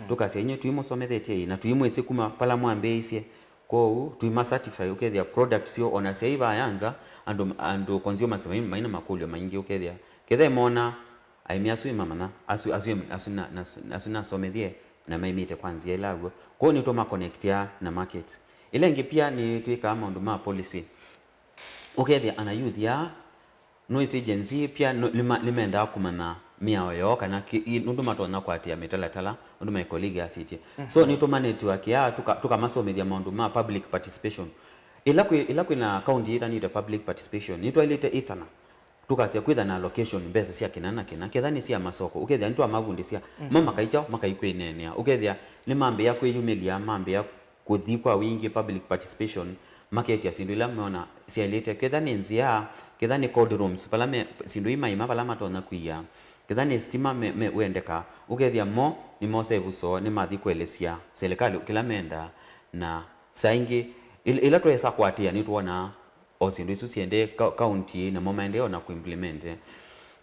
Tũkasya, "Inyuĩ tũimũsomethetye ĩ, na tũimwĩsĩ kuma vala mwambĩĩisye." Kwoou tũima certify, ũkethĩa products syoo ona syaĩ vaya nza, andũ, andũ consumers mai-, maina makũlyo maingĩ, ũkethĩa kethe mona aĩmi asu ĩmamanya, asu, asu, asu, na, na, asu nasomethie na maimĩte kwa nzĩa ĩla w'o. Kwoou nĩtũma connectia na market. Ĩla ĩngĩ pia nĩtwĩkaa maũndũ ma policy. Ũkethĩa ana youth aa, nũĩsĩ Gen Z pia nũ-, nĩma-, nĩmendaa kũmanya mĩao yoo kana kĩ-, i-, nũndũ matonya kũatĩĩa mĩtalatala, ũndũ my colleague asĩtye. So nĩtũmanĩtw'e akĩa, tũka-, tũkamasomethya maũndũ ma public participation. Ĩla kwĩ, ĩla kwĩna kaunti yĩtanĩte public participation, nĩtwaĩlĩte ĩtana. Tũkasya kwĩtha na allocation mbesa sya kĩna na kĩna, ketha nĩ sya masoko, ũkethĩa nĩtwamavundĩsya, mo makaikya, makaikwĩneenea, ũkethĩa nĩmambĩĩa kwĩyumĩlya, mambĩĩa kũthi kwa wingĩ, public participation, maketya syĩndũ ila meona syaĩlĩte, ketha nĩ nzĩa, ketha nĩ cold rooms, vala me, syĩndũ ii maima vala matonya kũia, ketha nĩ sitima me, me wendeka, ũkethĩa mo nĩmosa ĩvuso, nĩmathi kũelesya silikalĩ kĩla mendaa, na saa ingĩ, ĩla, ĩla twesa kũatĩĩa nĩtwonaa o syĩndũ isu siendee ka-, kaunti, namo maendee o na kũimplement.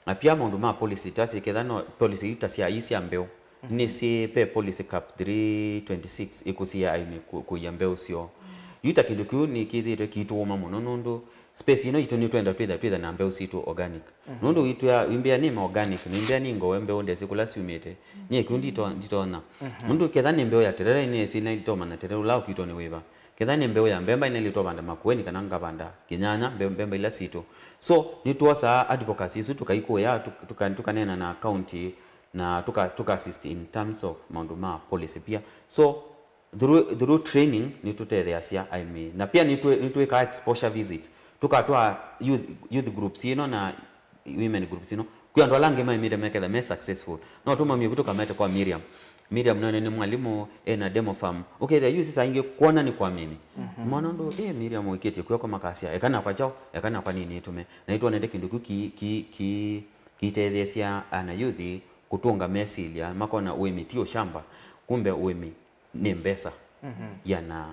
Na pia maũndũ ma policy, twasye ketha no policy ii ta sya, ii sya mbeũ. Nĩsĩ ve policy cap three twenty-six ĩkũsĩĩa aĩmi kũ-, kũia mbeũ syoo. Yu ta kĩndũ kĩu nĩkĩthĩĩtwe kĩitũũma mũno nũndũ space ĩno itũ nĩtwenda twĩtha, twĩtha na mbeũ sitũ organic. Nũndũ witũ ya, imbĩa nĩ ma organic, na imbĩa nĩ ngoe mbeũ ndesĩ kũla syumĩte. Nyie kĩu ndito-, nditonya. Nũndũ ketha nĩ mbeũ ya terere, nĩsĩ na nditomanya terere ũla ũkwitwa nĩ wĩva. Ketha nĩ mbeũ ya mbemba, nĩnaĩlĩtwe vanda Makueni kana ngavanda kĩnyanya, mbe-, mbemba ila sitũ. So, nĩtwosaa advocacy isu, tũkaikũya, tũk-, tũka-, tũkaneena na county, na tũka-, tũka assist in terms of maũndũ ma policy pia. So, through, through training, nĩtũtetheeasya aĩmi. Na pia nĩtwĩ-, nĩtwĩkaa exposure visit. Tũkatwaa youth, youth groups ĩno na women groups ino. Kwĩ andũ ala angĩ maĩmĩte meketha me successful. No tũmamie vu tũkamete kwa Miriam. Miriam none nĩ mwalimũ, ena demo farm. Ũkethĩa yu saa ingĩ kwona nĩ kwamini. Mona ũndũ, eh, Miriam wĩkĩtie kwĩoko makasya, eka nakwa kyaũ, eka nakwa nĩnĩtũme. Na nĩtwonete kĩndũ kĩu ki, ki, ki, kĩitetheesya ana youth kũtũnga mesilya, makona ũĩmi ti ũshamba, kumbe ũĩmi nĩ mbesa. Ya na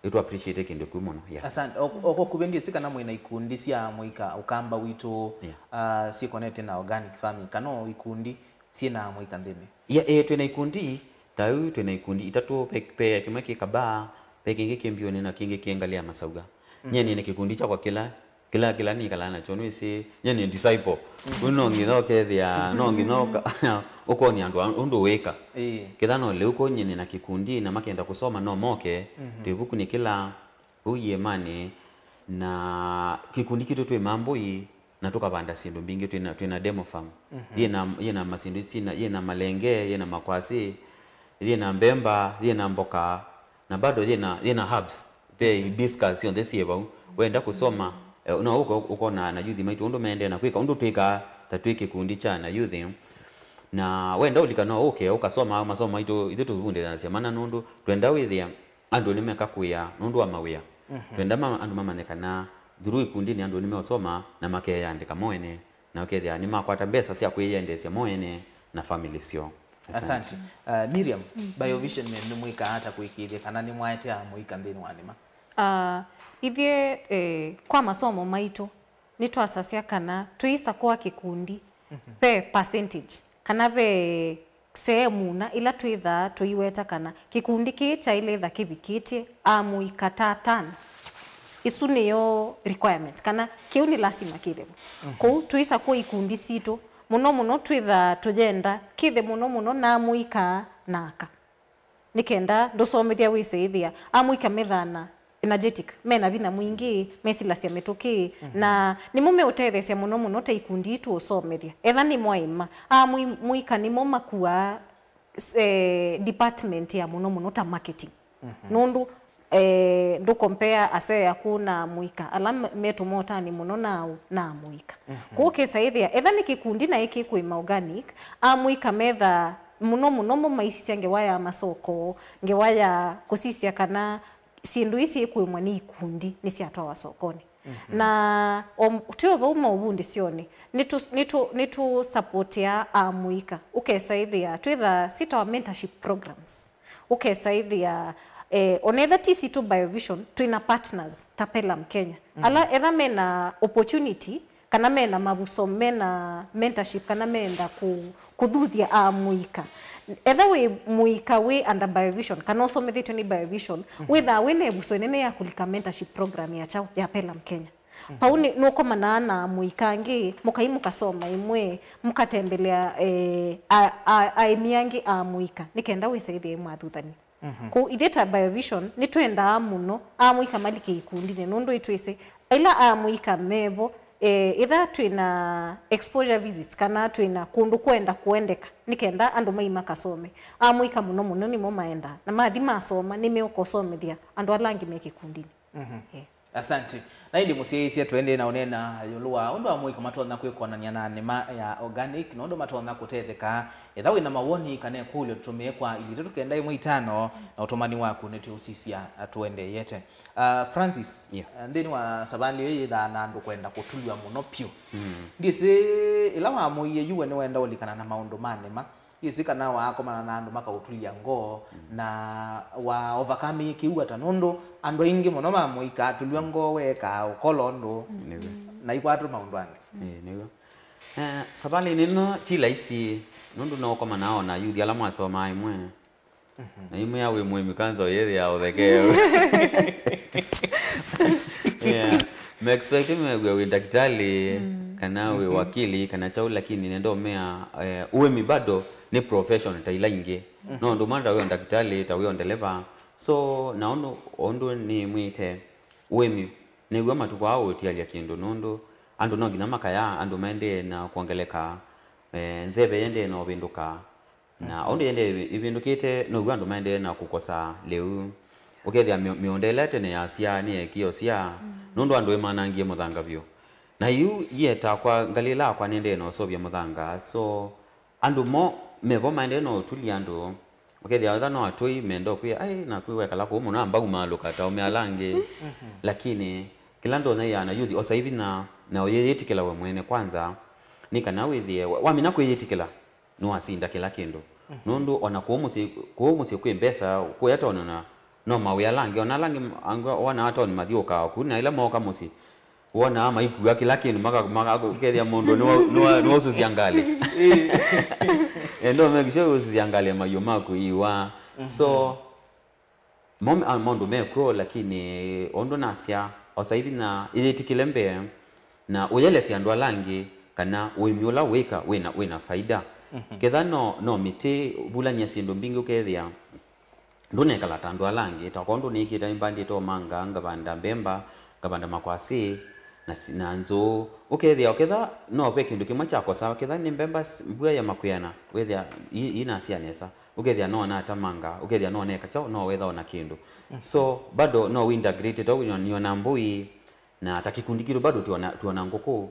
Nĩtũ appreciate kĩndũ kĩu mũno. Yeah. Asante. O, o, kwa kuvĩ ndyĩsĩ kana mwĩ na ikundi sya mũika Ũkamba witũ, yeah, ah, syĩkonete na organic farming, kana o ikundi syĩ na mũika nthĩnĩ? Yeah, eh, twĩ na ikundi, ta yu twĩ na ikundi itatũ, ve, ve kĩmwe kĩ Kabaa, ve kĩngĩ kĩ Mbiũnĩ, na kĩngĩ kĩ Ngalĩ ya Masauga. Nyie nĩ na kĩkundi kyakwa kĩla Kĩla, kĩla nĩkalaa nakyo, nĩwĩsĩ, nyie nĩ disciple. Kũu no nginya ũkethĩa, no nginya ũka-, ũkonia andũ a-, ũndũ wĩka. Ĩĩ. Kĩtha no lĩu kũu nyie nĩ na kĩkundi, na makenda kũsoma no moke. Twĩ vuku nĩ kĩla, kũu iĩmanĩ, na kĩkundi kitũ twĩ Mambũi, na tũkavanda syĩndũ mbingĩ, twĩ na, twĩ na demo farm. Yĩ na, yĩ na masyĩndũ isu, yĩ na, yĩ na malenge, yĩ na makwasĩ, yĩ na mbemba, yĩ na mboka, na bado yĩ na, yĩ na herbs. Ve hibiscus syonthe syĩ vau. Wenda kũsoma, eh, no ũke ũkona na youth maitũ ũndũ maendee na kwĩka, ũndũ twĩkaa ta twĩ kĩkundi kya na youth. Na wenda ũlika no ũke ũkasoma masomo maitũ, ithyĩ tũvundĩthasya mana nũndũ twenda wĩthĩa andũ nĩmeka kũĩa nũndũ wa mawĩa. Twenda ma-, andũ mamanye kana through ikundi nĩ andũ nĩmeũsoma na makeyandĩka mo ene, na ũkethĩa nĩmakwata mbesa sya kwĩyendeesya mo ene na family syoo. Asante. Uh, Miriam, Biovision nĩ nĩmwĩkaa ata kũĩkĩĩthya kana nĩmwaete amũika nthĩnĩ wa nĩma? Uh, ithyĩ eh, kwa masomo maitũ nĩtwasasya kana tũisakũa kĩkundi ve percentage kana ve sehemu na ila twĩthaa tũiweta kana kĩkundi kĩĩ kyaĩle ĩtha kĩvikĩtye amũika ta atano. Isu nĩyo requirement kana kĩu nĩ lasima kĩthĩwe. Kũu tũisakũa ikundi sitũ mũno mũno twĩthaa tũyenda kĩthe mũno mũno na amũika na aka. Nĩ kenda ndũsomethya wĩse ĩthĩa amũika methaa na energetic, mena vinya mwingĩ, mesilasya mĩtũkĩ, na nĩmo meũtetheesya mũno mũno ta ikundi itũ ũsomethya. Etha nĩ mwaĩma, amũika nĩmo makuaa eh, department ya mũno mũno ta marketing. Nũndũ eh, ndũ compare asee aku na amũika ala me- me tũmotanĩ mũno nao na amũika. Kũu kesa ĩthĩa etha nĩ kĩkundi naĩ kĩkũĩma organic, amũika metha mũno mũno mo maisisya ngewa ya masoko, ngewa ya kũsisya kana syĩndũ ii syĩkũĩmwa nĩ ikundi nĩsyatwawa sokonĩ. Na o- twĩ o vau maũvundĩsyonĩ nĩtũ- nĩtũ- nĩtũsupportĩaa amũika. Ũkesa ĩthĩa twĩthaa sitawa mentorship programs. Ũkesa ĩthĩa eh, onetha ti sitũ Biovision twĩna partners ta Pelham Kenya ala etha mena opportunity kana mena mavuso mena mentorship kana meenda kũ- kũthuthya amũika. Etha wĩ mũika wĩ under Biovision kana ũsomethĩtw'e nĩ Biovision, wĩthaa wĩna ĩvuso ĩnene ya kũlika mentorship program ya kyaũ ya Pelham Kenya. Pau nĩ- nũkomanaa na amũika angĩ mũkai mũkasoma ĩmwe, mũkatembelea eh, a- a- aĩmi angĩ amũika nĩ kenda wĩsa ĩthĩe mwathũthany'a. Kũu ithyĩ ta Biovision nĩtwendaa mũno amũika malike ikundinĩ nũndũ itwĩsĩ aila amũika mevo eh, ĩtha twĩna exposure visits kana twĩna kũndũ kwenda kũendeka nĩ kenda andũ mai makasome. Amũika mũno mũno nĩmo maendaa na mathi masoma nĩmeũka ũsomethya andũ ala angĩ me kĩkundinĩ. Eh. Asante. Na ĩndĩ mũsyaĩĩsya tũendee na ũneena ĩũlũ wa ũndũ amũika matonya kwĩkonany'a na nĩma ya organic na ũndũ matonya kũtetheka. Etha wĩ na mawoni kana ĩkũlyo tũtũmĩe kwa ilĩ itatũ kenda ĩmwe itano na ũtũmani waku nĩtũũsisya tũendeeyete. Uh, Francis, yeah. Uh, nthĩnĩ wa savalĩ ĩyo yĩthaa na andũ kwenda kũtulw'a mũno pyũ. Mm. Ndyĩsĩ ĩla wamũie yu we nĩwenda ũlikana na maũndũ ma nĩma. Ndyĩsĩ kana waakomana na andũ makaũtulya ngoo, mm, na wa overcome kĩu ata, nũndũ andũ aingĩ mũno ma mũika atulw'a ngoo weekaa ũkolo ũndũ, mm, na ikwatwe maũndũ angĩ. Ĩĩ, nĩw'o. Eh, savalĩnĩ ĩno ti laisi, nũndũ no ũkomanaa o na ayuthi ala mwasomaa ĩmwe. Na imwe ya wĩ mũĩmi kanza ũyĩthĩa ũthekee. Yeah. Me expect mew'e wĩ ndakitali, mm, kana wĩ, mhm, wakili kana kyaũ, lakini nenda ũmea, eh, ũĩmi bado nĩ profession ta ila ingĩ. Mhm. No ũndũ mwana ta wĩ o ndakitali, ta wĩ o ndeleva. So na ũndũ, ũndũ nĩmwĩte ũĩmi nĩw'o matukũ aa ũtialya kĩndũ, nũndũ andũ no nginya makaya, andũ maendee na kwongeleka, eh, nzeve yendee na ũvĩndũka. Na, mhm, ũndũ yendee ĩvĩndũkĩte, now'o andũ maendee na kũkosa lĩu. Ũkethĩa mĩ- mĩũnda ĩla tene yasyaa nĩyeekie ũsyaa, mm, nũndũ andũ ĩmanangie mũthanga vyũ. Na yu yie takwa, ngalĩ ĩla yakwa nĩendee na ũseũvya mũthanga. So andũ mo mevo maendee na ũtulya andũ. Ũkethĩa etha no atũi menda ũkwĩa, "Ai, naku wekala kũu mũno, amba umaalũka ta ũme ala angĩ." Mhm. Lakini kĩla ndonya ĩana yuthi osa ĩvinya na ũyĩyĩtĩkĩla we mwene kwanza, nĩ kana wĩthĩe wa- wamina kwĩyĩtĩkĩla nĩwasinda kĩla kĩndũ. Mhm. Nũndũ ona kũu mũsyĩ, kũu mũsyĩ kwĩ mbesa, kũya taoni ona no mawĩa ala angĩ, ona ala angĩ, angĩ wona taoni mathyũũkaa ku, na ĩla mooka mũsyĩ, wonaa maikua kĩla kĩndũ, maka- maka- ũkethĩa mũndũ nĩwa- nĩwa- nĩwausũsya ngalĩ. Ĩĩ. Endo make sure ũsũsya ngalĩ ya maiũ maku iwa. Mhm. So, Mo- a- maũndũ mekw'o, lakini ũndũ nasya, osa ĩvinya ĩyĩtĩkĩle mbee, na ũyelesya andũ ala angĩ kana ũĩmi ũla wĩka wĩna, wĩna faida. Mhm. Ketha no, no mĩtĩ, vulany'a syĩndũ mbingĩ ũkethĩa ndũnekala ta andũ ala angĩ. Takwa ũndũ nĩkĩte nĩmbandĩte omanga, ngavanda mbemba, ngavanda makwasĩ, na si- na nzũũ. Ũkethĩa, ũketha no ve kĩndũ kĩmwe kyakosa, ketha nĩ mbemba s- mbua ya makwĩana, wethĩa i- inasya nesa. Ũkethĩa no natamanga, ũkethĩa no neka kyaũ, no wetha ona kĩndũ. Mhm. So bado no wĩ integrated, au nĩona mbũi, na ta kĩkundi kitũ bado tuona, tuona ngũkũ.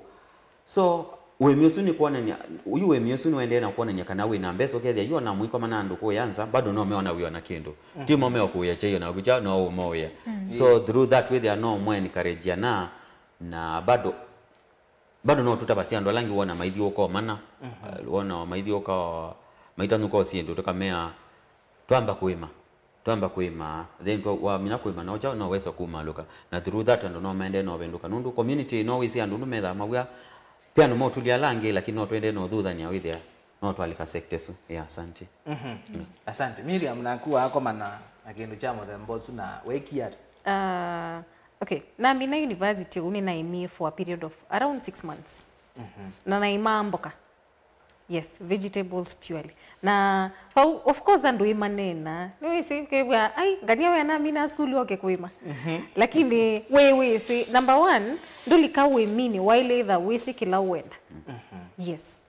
So ũĩmi ũsu nĩ kwonania, ũyu ũĩmi ũsu nĩwendee na kwonania kana wĩ na mbesa, ũkethĩa yu ona mũikomana andũ kũya nza, bado no meona wĩ ona kĩndũ. Mhm. Ti mo meũkũĩa kyaio na kũkya no ũmoĩa. Mhm. So through that wĩthĩa no mwe encourage na Na bado, bado no tũtavasya andũ ala angĩ wona maithiũũka o mana, eh, wona maithiũũka o, maitanũka o syĩndũ, tũkamea, "Twamba kũĩma, twamba kũĩma." Then twa-, wamina kũĩma, no kyaũ no wesa kumaalũka. Na through that andũ no maendee no vĩndũka. Nũndũ community no wĩsĩ andũ nũmethaa maw'a, pe andũ maũtũlya ala angĩ, lakini no tũendee no thuthania wĩthĩa no twalika sector ĩsu. Yeah, asante. Mhm. Asante. Miriam, naku wakomana na kĩndũ kya mũthemba ũsu na wekie ata? Ah, okay. Namina university ũu nĩnaĩmie for a period of around six months. Mhm. Na naĩmaa mboka. Yes, vegetables purely. Na vau, of course, andũ ĩmanena. Nĩwĩsĩ, kĩw'a, "Ai, ngania we anamina school oke kũĩma." Mhm. Lakini, we wĩsĩ, number one, ndũlika ũĩminĩ waĩle ĩtha wĩsĩ kĩla ũenda. Mhm. Yes.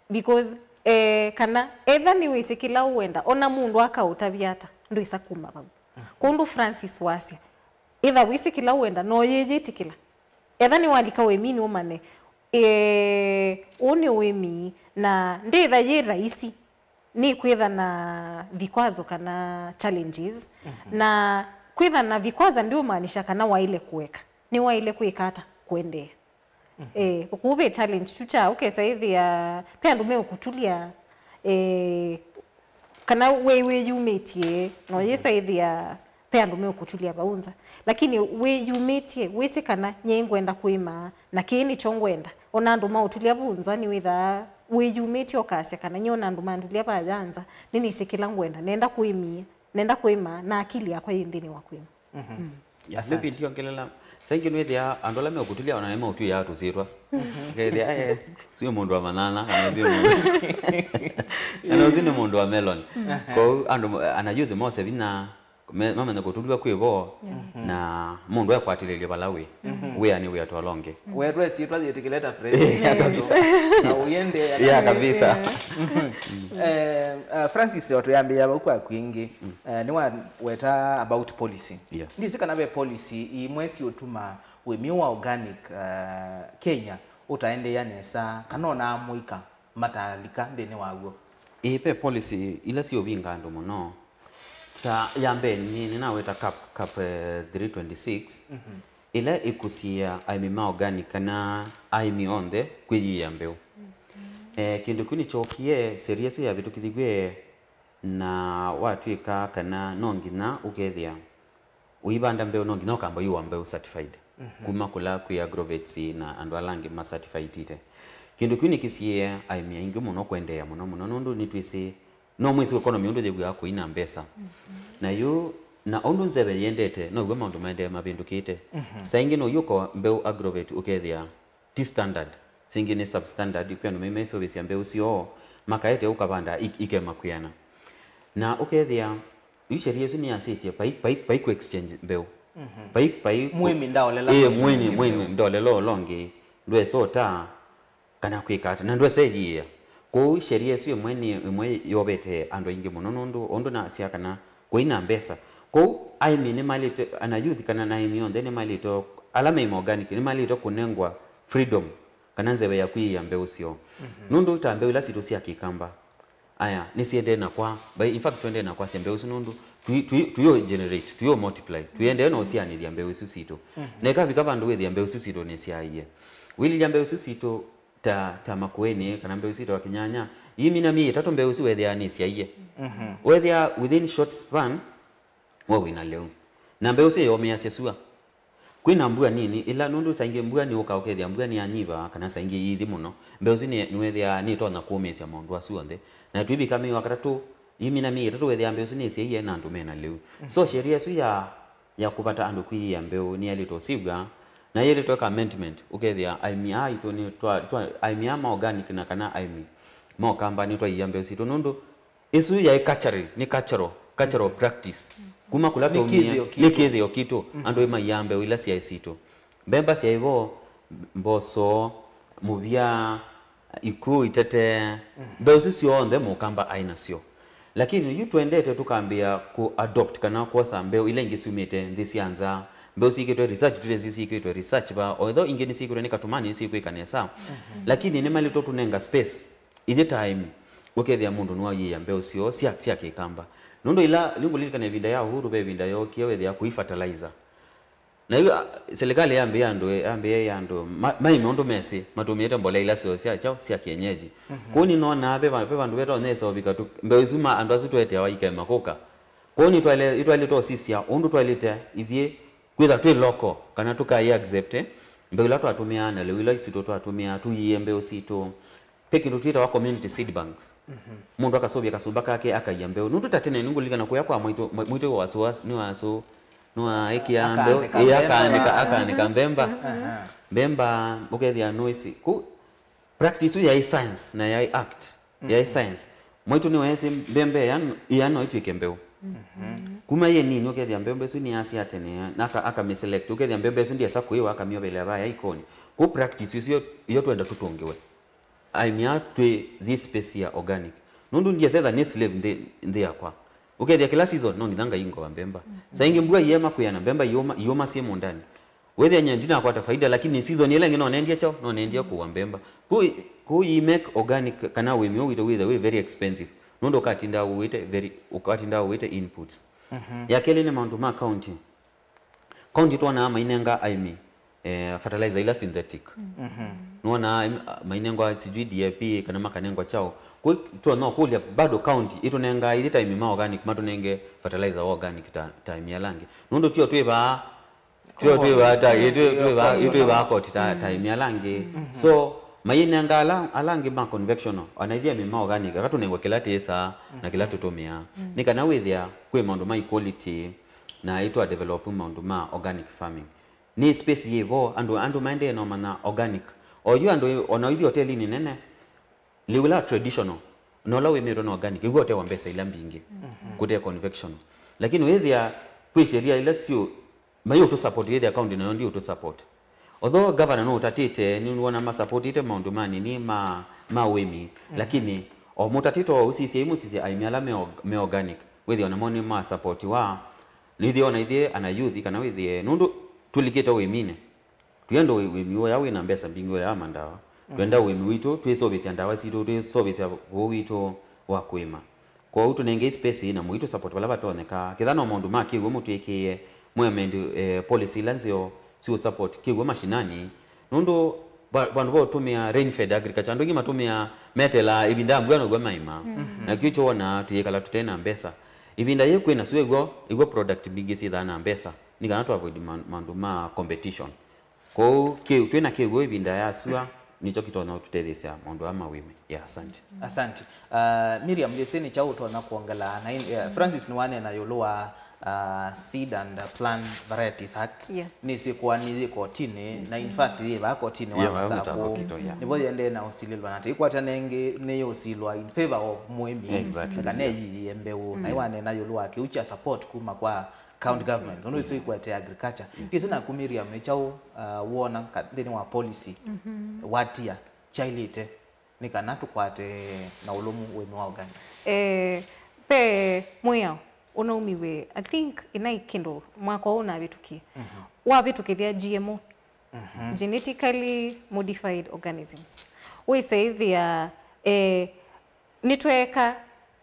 Because, eh, kana, etha nĩwĩsĩ kĩla ũenda, ona mũndũ akaũtavya ata, ndwĩsa kuma vau. Kũndũ Francis wasya, ĩtha wĩsĩ kĩla ũenda, no yĩyĩtĩkĩla. Etha nĩwalika ũĩminĩ ũmanye, eh, ũũ nĩ ũĩmi, na ndĩtha yĩ raisi, nĩkwĩtha na vikwazo kana challenges, mhm, na kwĩtha na vikwazo ndiũmaanisha kana waĩle kũeka, nĩwaĩle kwĩka ata kũendeea. Mhm. Eh, ũkũũ ve challenge tu kya, ũkesa ĩthĩa, ve andũ meũkũtulya, eh, kana wĩ wĩyumĩtye, no yĩsa ĩthĩa ve andũ meũkũtulya vau nza. Lakini wĩyumĩtye, wĩsĩ kana nyie ngwenda kũĩma, na kĩĩ nĩkyo ngwenda. Ona andũ maũtulya vau nza, nĩwĩthaa wĩyumĩtye ũkasya kana nyie ona andũ mandulya vaya nza, nĩnĩsĩ kĩla ngwenda, nenda kũĩmie, nenda kũĩma, na akili yakwa yĩ nthĩnĩ wa kũĩma. Mhm. Mm. Yeah, asante. Maybe ndiongelela. Saa ingĩ nĩwĩthĩa andũ ala meũkũtulya ona nĩmaũtwĩaa tũsyĩtwa. Ũkethĩa, "Eh, sio mũndũ wa manyanya, kana sio mũndũ." Kana ũsu nĩ mũndũ wa melon. Mhm. Kwoou andũ, ana youth mose vinya, me-, mamenye kũtulw'a kwĩ vo, yeah, na mũndũ ekwatĩlĩlye vala wĩ. Mhm. Wĩa nĩ wĩa twalonge. Wetwe syĩtwa yĩtĩkĩle ta president. Yeah, kabisa. Na ũyende. Yeah, kabisa. Mhm. Eh, uh, Francis, o twĩambĩĩa vau kwaku ĩngĩ. Mm. Eh, nĩwaweta about policy. Yeah. Ndĩsĩ kana ve policy imwe siũtuma ũĩmi wa organic, uh, Kenya ũtaendeea nesa, kana ona amũika matalika nthĩnĩ waw'o. Ĩĩ, ve policy ila siũvinga andũ mũno. Ta ya mbee nĩ, nĩnaweta cap, cap, eh, three twenty-six, mhm, ĩla ĩkũsiĩĩa aĩmi ma organic kana aĩmi onthe kwĩyĩĩa mbeũ. Mhm. Eh, kĩndũ kĩu nĩkyokie, sheria ĩsu yavĩtũkĩthĩw'e, na watw'ĩka kana no nginya ũkethĩa ũivanda mbeũ, no nginya ũkamba ũiwa mbeũ certified, mhm, kuma kũla kwĩ agrovets na andũ ala angĩ ma certified ite. Kĩndũ kĩu nĩkĩsiĩe aĩmi aingĩ mũno kũendeea mũno mũno, nũndũ nĩtwĩsĩ, no mwĩsĩ economy ũndũ yĩw'aa kũina mbesa. Mhm. Na yu, na ũndũ nzeve yĩendete, now'o maũndũ maendee mavĩndũkĩte. Mhm. Saa ingĩ no yũko mbeũ agrovet ũkethĩa ti standard, singĩ nĩ substandard, kwĩ andũ maimesũvĩsya mbeũ syoo, makaete ũkavanda ik-, ikema kwĩana. Na ũkethĩa, yu sheria ĩsu nĩyasĩtye, vai, vai, vai kũ exchange mbeũ. Mhm. Vai, vai kũ-, mũĩmi ndaolela ĩĩ, mũĩmi, mũĩmi, mũĩmi ndaolela ũla ũngĩ, ndwesa ũta, kana kwĩka ata, na ndwesa ĩyĩĩa. Kwoou sheria ĩsu ĩmwe nĩ ĩmwe yovete andũ aingĩ mũno, nũndũ ũndũ nasya kana kũina mbesa. Kwoou aĩmi nĩmaĩlĩte, ana youth kana na aĩmi onthe nĩmaĩlĩte, ala maĩma organic, nĩmaĩlĩte kũnengwa freedom kana nzeve ya kwĩyĩĩa mbeũ syoo. Mhm. Nũndũ ta mbeũ ila sitũ sya kĩkamba, aya, nĩsiendee na kwa, by, in fact, tũendee na kwasya mbeũ isu nũndũ tũi-, tũi-, tũyũ generate, tũyũ multiply, tũendee na ũsianĩthya mbeũ isu sitũ. Mhm. Na ĩkavika vandũ wĩthĩa mbeũ isu sitũ nĩsyaie. Wĩlilya mbeũ isu sitũ, ta, ta makũĩnĩ, kana mbeũ sitũ wa kĩnyanya, imina myei ĩtatũ mbeũ isu wethĩaa nĩsyaie. Mhm. Wethĩaa within short span, we wĩna lĩu. Na mbeũ isu ĩyomĩasya sua. Kwĩna mbua nini, ĩla nũndũ saa ingĩ mbua nĩyũkaa ũkethĩa mbua nĩyanyiva, kana saa ingĩ yĩithi mũno, mbeũ isu nĩ-, nĩwethĩaa nĩtonya kũũmĩĩsya maũndũ asu onthe. Na twĩvika mwei wa katatũ, imina myei ĩtatũ wethĩaa mbeũ isu nĩsyaie na andũ mena lĩu. Mhm. So, sheria ĩsu ya ya kũvata andũ kwĩyĩĩa mbeũ nĩyaĩlĩtwe ũsĩvw'a, na yaĩlĩtwe ĩka amendment, ũkethĩa aĩmi aa aitũ nĩ twa, twa, aĩmi aa ma organic na kana aĩmi ma ũkamba nĩtwaiĩa mbeũ sitũ, nũndũ ĩsu yaĩ cultural, nĩ cultural, cultural practice. Kuma kũla twaumie, nĩ kĩthĩo kitũ. Nĩ kĩthĩo kitũ, andũ nĩmaiaa mbeũ ila syaĩ sitũ. Mbemba syaĩ vo, mboso, mũvya, ikũũ, itete, mbeũ isu syonthe mũkamba aĩ nasyo. Lakini yu twendete tũkambĩĩa kũ adopt kana kwosa mbeũ ila ingĩ syumĩte nthĩ sya nza, mbeũ syĩkĩtwe research, tũtesĩ syĩkĩtwe research va, although ingĩ nĩsyĩkĩtwe nĩ katũmani nĩsyĩkwĩka nesa. Lakini nĩmaĩlĩtwe tũnenga space, ithyĩ ta aĩmi, ũkethĩa mũndũ nĩwaiĩĩa mbeũ syoo sya, sya kĩkamba. Nũndũ ila, yu ngũlilikana ĩvinda ya Uhuru, ve ĩvinda yookie wethĩa kũi fertilizer. Na yu, a, serikali yambĩĩa andũ, yambĩĩa andũ ma-, maime ũndũ mesĩ, matũmĩĩte mbolea ila syoo sya kyaũ, sya kienyeji. Kũu nĩnonaa ve va-, ve vandũ vetonyesa ũvika tu, mbeũ isu ma-, andũ asu tweteawa ikema kũka. Kwoou nĩtwaĩle-, nĩtwaĩlĩte ũsisya ũndũ twaĩlĩte ithyĩ kwĩtha twĩ local, kana tũkaĩ accept mbeũ ila twatũmĩaa na lĩu ila isitũ twatũmĩaa, tũiĩe mbeũ sitũ. Ve kĩndũ twĩtawa community seed banks. Mũndũ akasũvya kasũmba kake akaia mbeũ. Nũndũ ta tene nĩngũlilikana kũya kwa mwaitũ, mwa-, mwaitũ wasũ, nĩwasũ, nĩwaĩkĩaa mbeũ, akaandĩka ĩĩ, akaandĩka, akaandĩka mbemba. Mbemba, ũkethĩa nũĩsĩ. Kũ-, practice ĩsu yaĩ science na yaĩ act. Yaĩ science. Mwaitũ nĩweesĩ mbemba ĩana, ĩana no ĩtw'ĩke mbeũ. Kuma yĩ nini ũkethĩa mbemba ĩsu nĩyasya tene, na aka-, akamĩselect. Ũkethĩa mbemba ĩsu ndĩesa kũĩwa, akamĩovelea vaya ikoni. Kũ practice ĩsu yo, yo twenda tũtũngĩwe. Aimya twĩ this space ya organic. Nũndũ ndiesa etha nĩ slave nthĩ, nthĩ yakwa. Ũkethĩa kĩla season no nginya ngaingova mbemba. Saa ingĩ mbua iema kwĩana, mbemba iũma, iũma syĩ mũndani. Wĩthĩa nye ndinakwata faida, lakini season ĩla ĩngĩ no nendie kyaũ, no nendie kũwa mbemba. Kũu, kũu yi make organic kana ũĩmi ũũ witũ wĩthe wĩ very expensive. Nũndũ ũkatinda ũĩte very, ũkatinda ũĩte inputs. Ya kelĩ nĩ maũndũ ma county. County twonaa mainenga aĩmi, eh, fertilizer ila synthetic. Nĩwonaa aĩmi, mainengwa sijui D A P kana makanengwa kyaũ. Kũu tũtonya kũlya bado county ĩtũnengaa ithyĩ ta aĩmi ma organic, matũnenge fertilizer wa organic ta, ta aĩmi ala angĩ. Nũndũ tio twĩ vaa Twe twĩ vaa ta, ĩ, twĩ, twĩ vaa, ĩ, twĩ vaa koti ta, ta aĩmi ala angĩ. So, mainenga ala, ala angĩ ma convectional, ona ithyĩ aĩmi ma organic, akatũnengwa kĩla tĩsaa na kĩla tũtũmĩaa. Nĩ kana wĩthĩa kwĩ maũndũ ma equality na ĩtwa develop maũndũ ma organic farming. Nĩ space yĩ vo, andũ, andũ maendee na ũmanya organic. O yu andũ, ona ithyĩ hotelinĩ nene, lĩu la traditional, na ũla wĩmĩtwe na organic, ĩw'o ũtewa mbesa ila mbingĩ, kũte convectional. Lakini wĩthĩa kwĩ sheria ila syũ, mai ũtũ support, yĩthĩa county nayo ndi ũtũ support. Although governor no ũtatĩte, nĩwona ma supportĩte maũndũ ma nini ma, ma ũĩmi, lakini o mũtatĩto ũsisya, imũsisya aĩmi ala me org-, me organic, wĩthĩa onamo nĩ ma supportiwa, nĩthĩa ona ithyĩ ana youth, kana wĩthĩe, nũndũ tũlikĩte ũĩminĩ. Twĩenda ũĩ-, ũĩmi ũya wĩ na mbesa mbingĩ ũya wa mandawa. Twenda ũĩmi witũ, twĩseũvĩsya ndawa sitũ, twĩseũvĩsya ũũ witũ wa kũĩma. Kwoou tũnengei space na mũitũ support vala vatonyeka. Ketha no maũndũ ma kĩw'ũ mũtwĩkĩĩe, mũamend, eh, policy ila nzeo siũ support kĩw'ũ mashinani. Nũndũ va-, vandũ va ũtũmĩa rain fed agriculture, andũ aingĩ matũmĩaa metelaa ĩvinda ya mbua now'o maĩmaa. Na kĩu kyo wonaa tũyĩkala tũte na mbesa. Ĩvinda yĩ kwĩ na sua ĩw'o, ĩw'o product mbingĩ syĩthaa na mbesa. Nĩ kana tũ avoid ma-, maũndũ ma competition. Kwoou, kĩu, twĩ na kĩw'ũ ĩvinda ya sua, nĩkyo kĩtonya ũtũtetheesya maũndũ aa ma ũĩmi. Yeah, asante. Asante. Uh, Miriam, ndĩsĩ nĩ kyaũ ũtonya kwongela? Na in-, uh, Francis nĩwaneena ĩũlũ wa, uh, Seed and, uh, Plant Varieties Act. Yes. Nĩsĩ kwa nĩ yĩ kotinĩ, na in fact yĩ vaa kotinĩ wa Masakũ. Nĩvo yĩendee na ũsilĩlwa, na tĩikwata nengĩ nĩyũsilwa in favor of mũĩmi. Exactly. Kana eyiie mbeũ. Na ĩwaneena ĩũlũ wa kĩu kya support kuma kwa county government, nũndũ isu ikwete agriculture. Ndĩsĩ naku Miriam, nĩ kyaũ, uh, wona ka-, nthĩnĩ wa policy watia kyaĩlĩte nĩ kana tũkwate na ũlũmu ũĩmi wa organic? Eh, ve mwĩao ũnaumiw'e, I think, ĩnaĩ kĩndũ mwaka ũũ ũnavĩtũkie. Wavĩtũkĩthya G M O, genetically modified organisms. Wĩsaĩthĩa, eh, nĩtweeka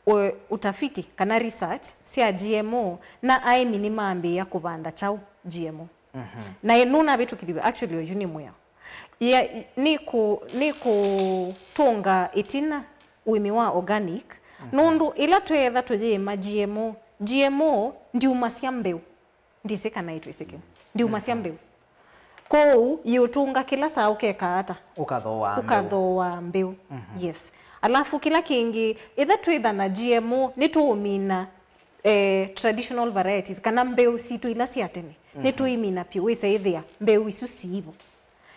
ũ-, utafiti kana research sya G M O, na aĩmi nĩmambĩĩa kũvanda kyaũ G M O. Na ĩ-, nũnavĩtũkĩthiw'e, actually, oyu nĩ mwĩao. Ya, nĩ kũ-, nĩ kũtũnga ĩtina ũĩmi wa organic, nũndũ ĩla tweetha tũyĩĩma G M O, G M O ndiumasya mbeũ. Ndĩsĩ kana ĩtwĩsĩ kĩu. Ndiumasya mbeũ. Kwoou, yĩũtũnga kĩla saa ũkeka ata? Ũkathooaa mbeũ. Ũkathooaa mbeũ. Yes. Alafu kĩla kĩngĩ, ĩtha twĩtha na G M O, nĩtũũmina, eh, traditional varieties, kana mbeũ sitũ ila sya tene. Nĩtũimina vyũ, wĩsaĩthĩa mbeũ isu siivo.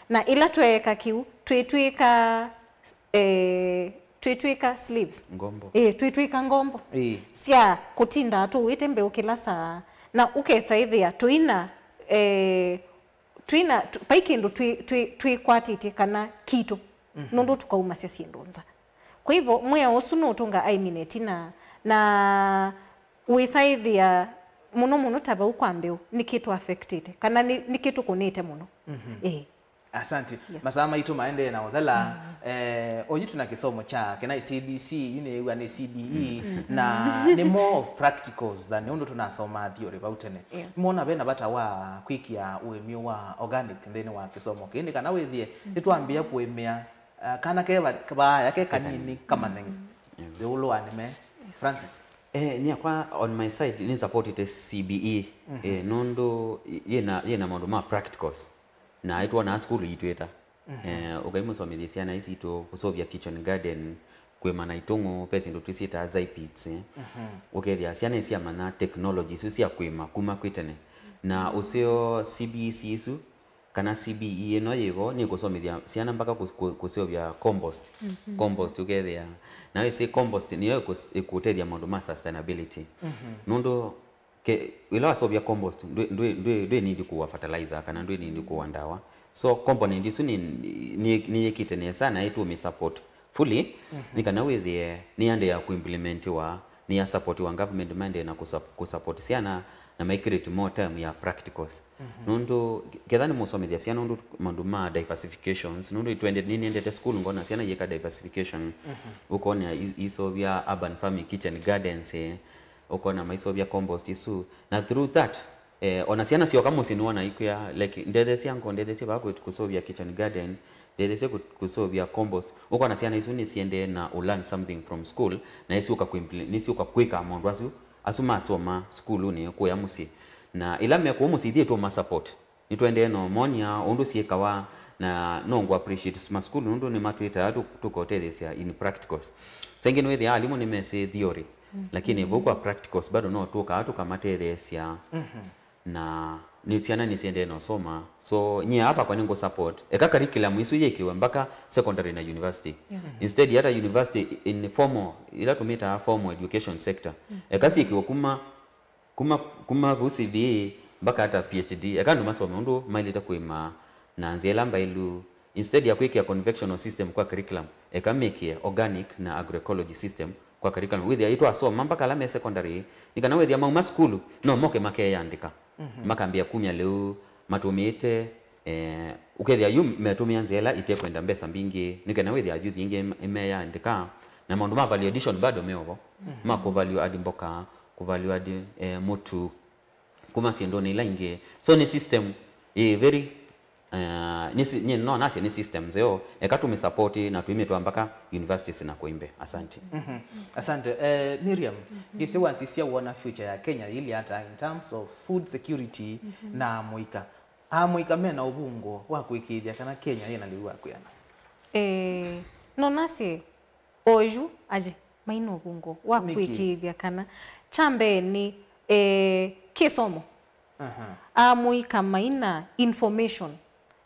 Na ĩla tweeka kĩu, twĩtw'ĩka eh, twĩtw'ĩka slaves. Ngombo. Eh, twĩtw'ĩka ngombo. Ĩĩ. Sya kũtindaa tũũĩte mbeũ kĩla saa. Na ũkesa ĩthĩa tũina, eh, twĩna, tũ-, vai kĩndũ twĩ-, twĩ-, twĩkwatĩtye kana kitũ. Nũndũ tũkaumasya syĩndũ nza. Kwa hivyo, mwĩao ũsu nũũtũnga aĩmi na ĩtina, na wĩsaĩthĩa mũno mũno ta vau kwa mbeũ, nĩkĩ tũ affectĩte, kana nĩ, nĩkĩ tũkũnĩte mũno. Ĩĩ. Asante. Yes. Masaa maitũ maendee na ũthela. Eh, oyu tuna kĩsomo kya kena C B C, yu nĩw'a nĩ C B E, na nĩ more of practicals than ũndũ tũnasoma theory vau tene. Yeah. Mona vena vata wa kwĩkĩa ũĩmi wa organic nthĩnĩ wa kĩsomo kĩĩ, nĩ kana wĩthĩe nĩtwambĩĩa kũĩmĩa, uh, kana ke va-, vaaya ke kanini kamany'e ĩũlũ wa nĩme. Francis. Eh, nyakwa on my side, nĩ supportĩte C B E, eh, nũndũ yĩna, yĩna maũndũ ma practicals. Na aitwonaa sukulu itwĩta. Eh, ũkaimũsomethya syana ii sitũ kũsũvya kitchen garden, kwĩma na itũng'ũ, ve syĩndũ twĩsyĩtaa zypits, eh. Ũkethĩa syana ii syamanya technology isu sya kwĩma kuma kwĩ tene. Na ũseo C B C isu, kana C B E ĩno yĩvo, nĩkũsomethya syana mpaka kũs-, kũ-, kũseũvya compost. Compost ũkethĩa, na wĩsĩ compost nĩyo ĩkũs-, ĩkũtethya maũndũ ma sustainability. Nũndũ Ke, ĩla waseũvya compost, ndwĩ, ndwĩ, ndwĩ, ndwĩ need kũwa fertilizer kana ndwĩ need kũwa ndawa. So component isu nĩ, nĩ, nĩyĩkĩte nesa na ĩtũmĩ support fully, nĩ kana wĩthĩe nĩyaendeea kũimplementiwa, nĩya supportiwa government maendee na kũsup-, kũsupport syana na maikĩrĩte more time ya practicals. Nũndũ ketha nĩmũsomethya syana ũndũ maũndũ ma diversifications, nũndũ itwende, nĩnendete school ngona syana iyĩka diversification, ũkona i-, iseũvya urban farming, kitchen gardens, eh, ũkona maiseũvya compost isu. Na through that, eh, ona syana syoka mũsyĩ nĩwona ikwĩa, like, ndetheesya ngo, ndetheesya vaa kũ-, kũseũvya kitchen garden, ndetheesya kũ-, kũseũvya compost. Ũkona syana isu nĩsiendee na ũ learn something from school, na nĩsyũka kũ-, nĩsyũka kwĩka maũndũ asu, asu masoma sukulunĩ kũya mũsyĩ. Na ĩla me kũu mũsyĩ ithyĩ tũũma support. Nĩtũendee na ũmony'a ũndũ syĩkawa, na no ngũ appreciate masukulu nũndũ nĩmatwĩtaa tũ-, tũkotetheesya in practicals. Saa ingĩ nĩwĩthĩaa alimũ nĩmesĩ theory, lakini vau kwa practicals bado no tũkaa tũkamatetheesya. Na nĩ syana nĩsiendee na ũsoma. So nyie aa vakwa nĩngũ support. Eka curriculum isu yĩkĩwe mpaka secondary na university. Instead hata university in formal, ila tũmĩtaa formal education sector. Eka syĩkĩwe kuma Kuma, kuma vu C B E mpaka hata P H D, eka andũ masome ũndũ maĩlĩte kũĩma na nzĩa ĩla mbaĩlu. Instead ya kwĩkĩa convectional system kwa curriculum, eka mĩkĩe organic na agroecology system kwa curriculum. Wĩthĩa itwasoma mpaka ala me secondary, nĩ kana wĩthĩa mauma sukulu, no moke makeyandĩka. Makambĩĩa kumya lĩu matũmĩĩte, eh, ũkethĩa yu metũmĩa nzĩa ĩla itekwenda mbesa mbingĩ, nĩ kana wĩthĩa youth ingĩ ĩmeyandĩka, na maũndũ ma value addition bado me ovo, ma kũ value add mboka, kũ value add, eh, mũtu kuma syĩndũnĩ ila ingĩ. So nĩ system ĩ very, eh, nĩ si-, nyie no nasye nĩ system nzeo, eka tũmĩ support na tũimĩtwa mpaka universities na kũimbe. Asante. Asante. Eh, Miriam, ngĩsĩ wasisya wona future ya Kenya yĩlĩ ata in terms of food security na amũika. Amũika mena ũvũngũ wa kũĩkĩĩthya kana Kenya yĩna lĩu wa kwĩana? Eh, no nasye oyu aje maina ũvũngũ wa kwĩkĩĩthya kana kya mbee nĩ, eh, kĩsomo. Amũika maina information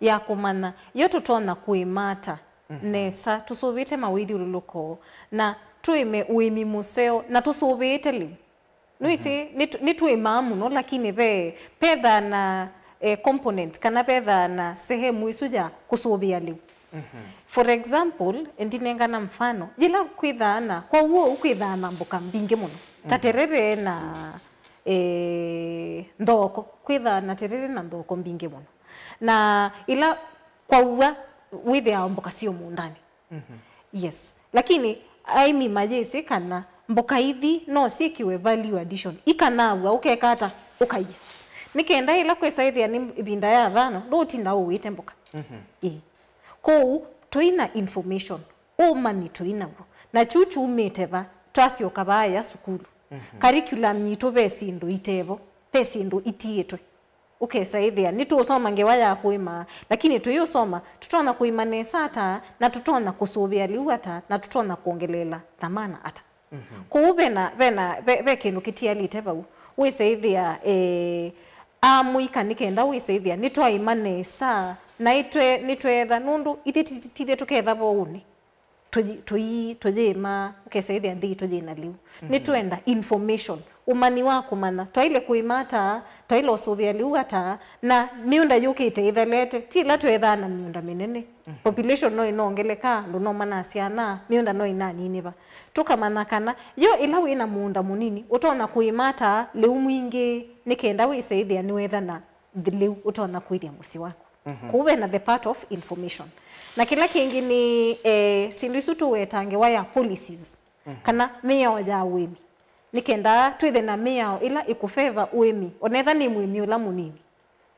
ya kũmanya yo tũtonya kũĩma ata nesa tũsũvĩte mawĩthyũlũlũko na tũĩme ũĩmi mũseo na tũsũvĩte lĩu. Nĩwĩsĩ, nĩtũ-, nĩtũĩmaa mũno, lakini ve, vethaa na, eh, component, kana vethaa na sehemu ĩsu ya kũsũvĩa lĩu. For example, ndinengana mfano, yĩla kwĩthaa na, kwa w'o ũu kwĩthaa na mboka mbingĩ mũno. Ta terere na, eh, nthoko, kwĩthaa na terere na nthoko mbingĩ mũno. Na ila kwa w'o wĩthĩawa mboka sio mũũndanĩ. Yes. Lakini aĩmi mayĩsĩ kana mboka ithi no syĩkĩwe value addition. Ikanaw'a ũkeka ata? Ũkaia. Nĩ kenda ĩla kwĩsa ĩthĩa nĩ ĩvinda ya thano, ndũũtinda ũwĩte mboka. Ĩĩ. Kwoou, tũi na information, ũmanyi tũi naw'o. Na kyu kyumĩte va? Twasyoka vaaya sukulu. Curriculum yitũ ve syĩndũ itevo, ve syĩndũ itiĩtwe. Ũkesa ĩthĩa nĩtũũsoma ngewa ya kũĩma, lakini tũiũsoma, tũtonya kũĩma nesa ata, na tũtonya kũsũvĩa lĩu ata, na tũtonya kwongeleela thamana ata. Kwoou vena, vena, ve, ve kĩndũ kĩtialĩte vau. Wĩsa ĩthĩa, eh, amũika nĩ kenda wĩsa ĩthĩa nĩtwaĩma nesa, na ĩtwe-, nĩtweetha, nũndũ ithyĩ ti-, tithyĩ tũketha vounĩ. Tũyi-, tũyi-, tũyĩĩma, ũkesa ĩthĩa nthĩ yitũ yĩna lĩu. Nĩtwenda information, ũmanyi wa kũmanya twaĩle kũĩma ata, twaĩle ũsũvĩa lĩu ata, na mĩũnda yũkĩte ĩthelete, ti ĩla tweethaa na mĩũnda mĩnene. Population no ĩnongeleka, andũ no manasyaana, mĩũnda no ĩnaninĩva. Tũkamanya kana yo ĩla wĩna mũũnda mũnini, ũtonya kũĩma ata lĩu mwingĩ, nĩ kenda wĩse ĩthĩa nĩweetha na lĩu ũtonya kũĩthya mũsyĩ waku. Mhm. Kũu vena the part of information. Na kĩla kĩngĩ nĩ, eh, syĩndũ isu tũweta ngewa ya policies, mhm, kana mĩao ya ũĩmi. Nĩ kenda twĩthe na mĩao ĩla ĩkũfeva ũĩmi, onetha nĩ mũĩmi ũla mũnini.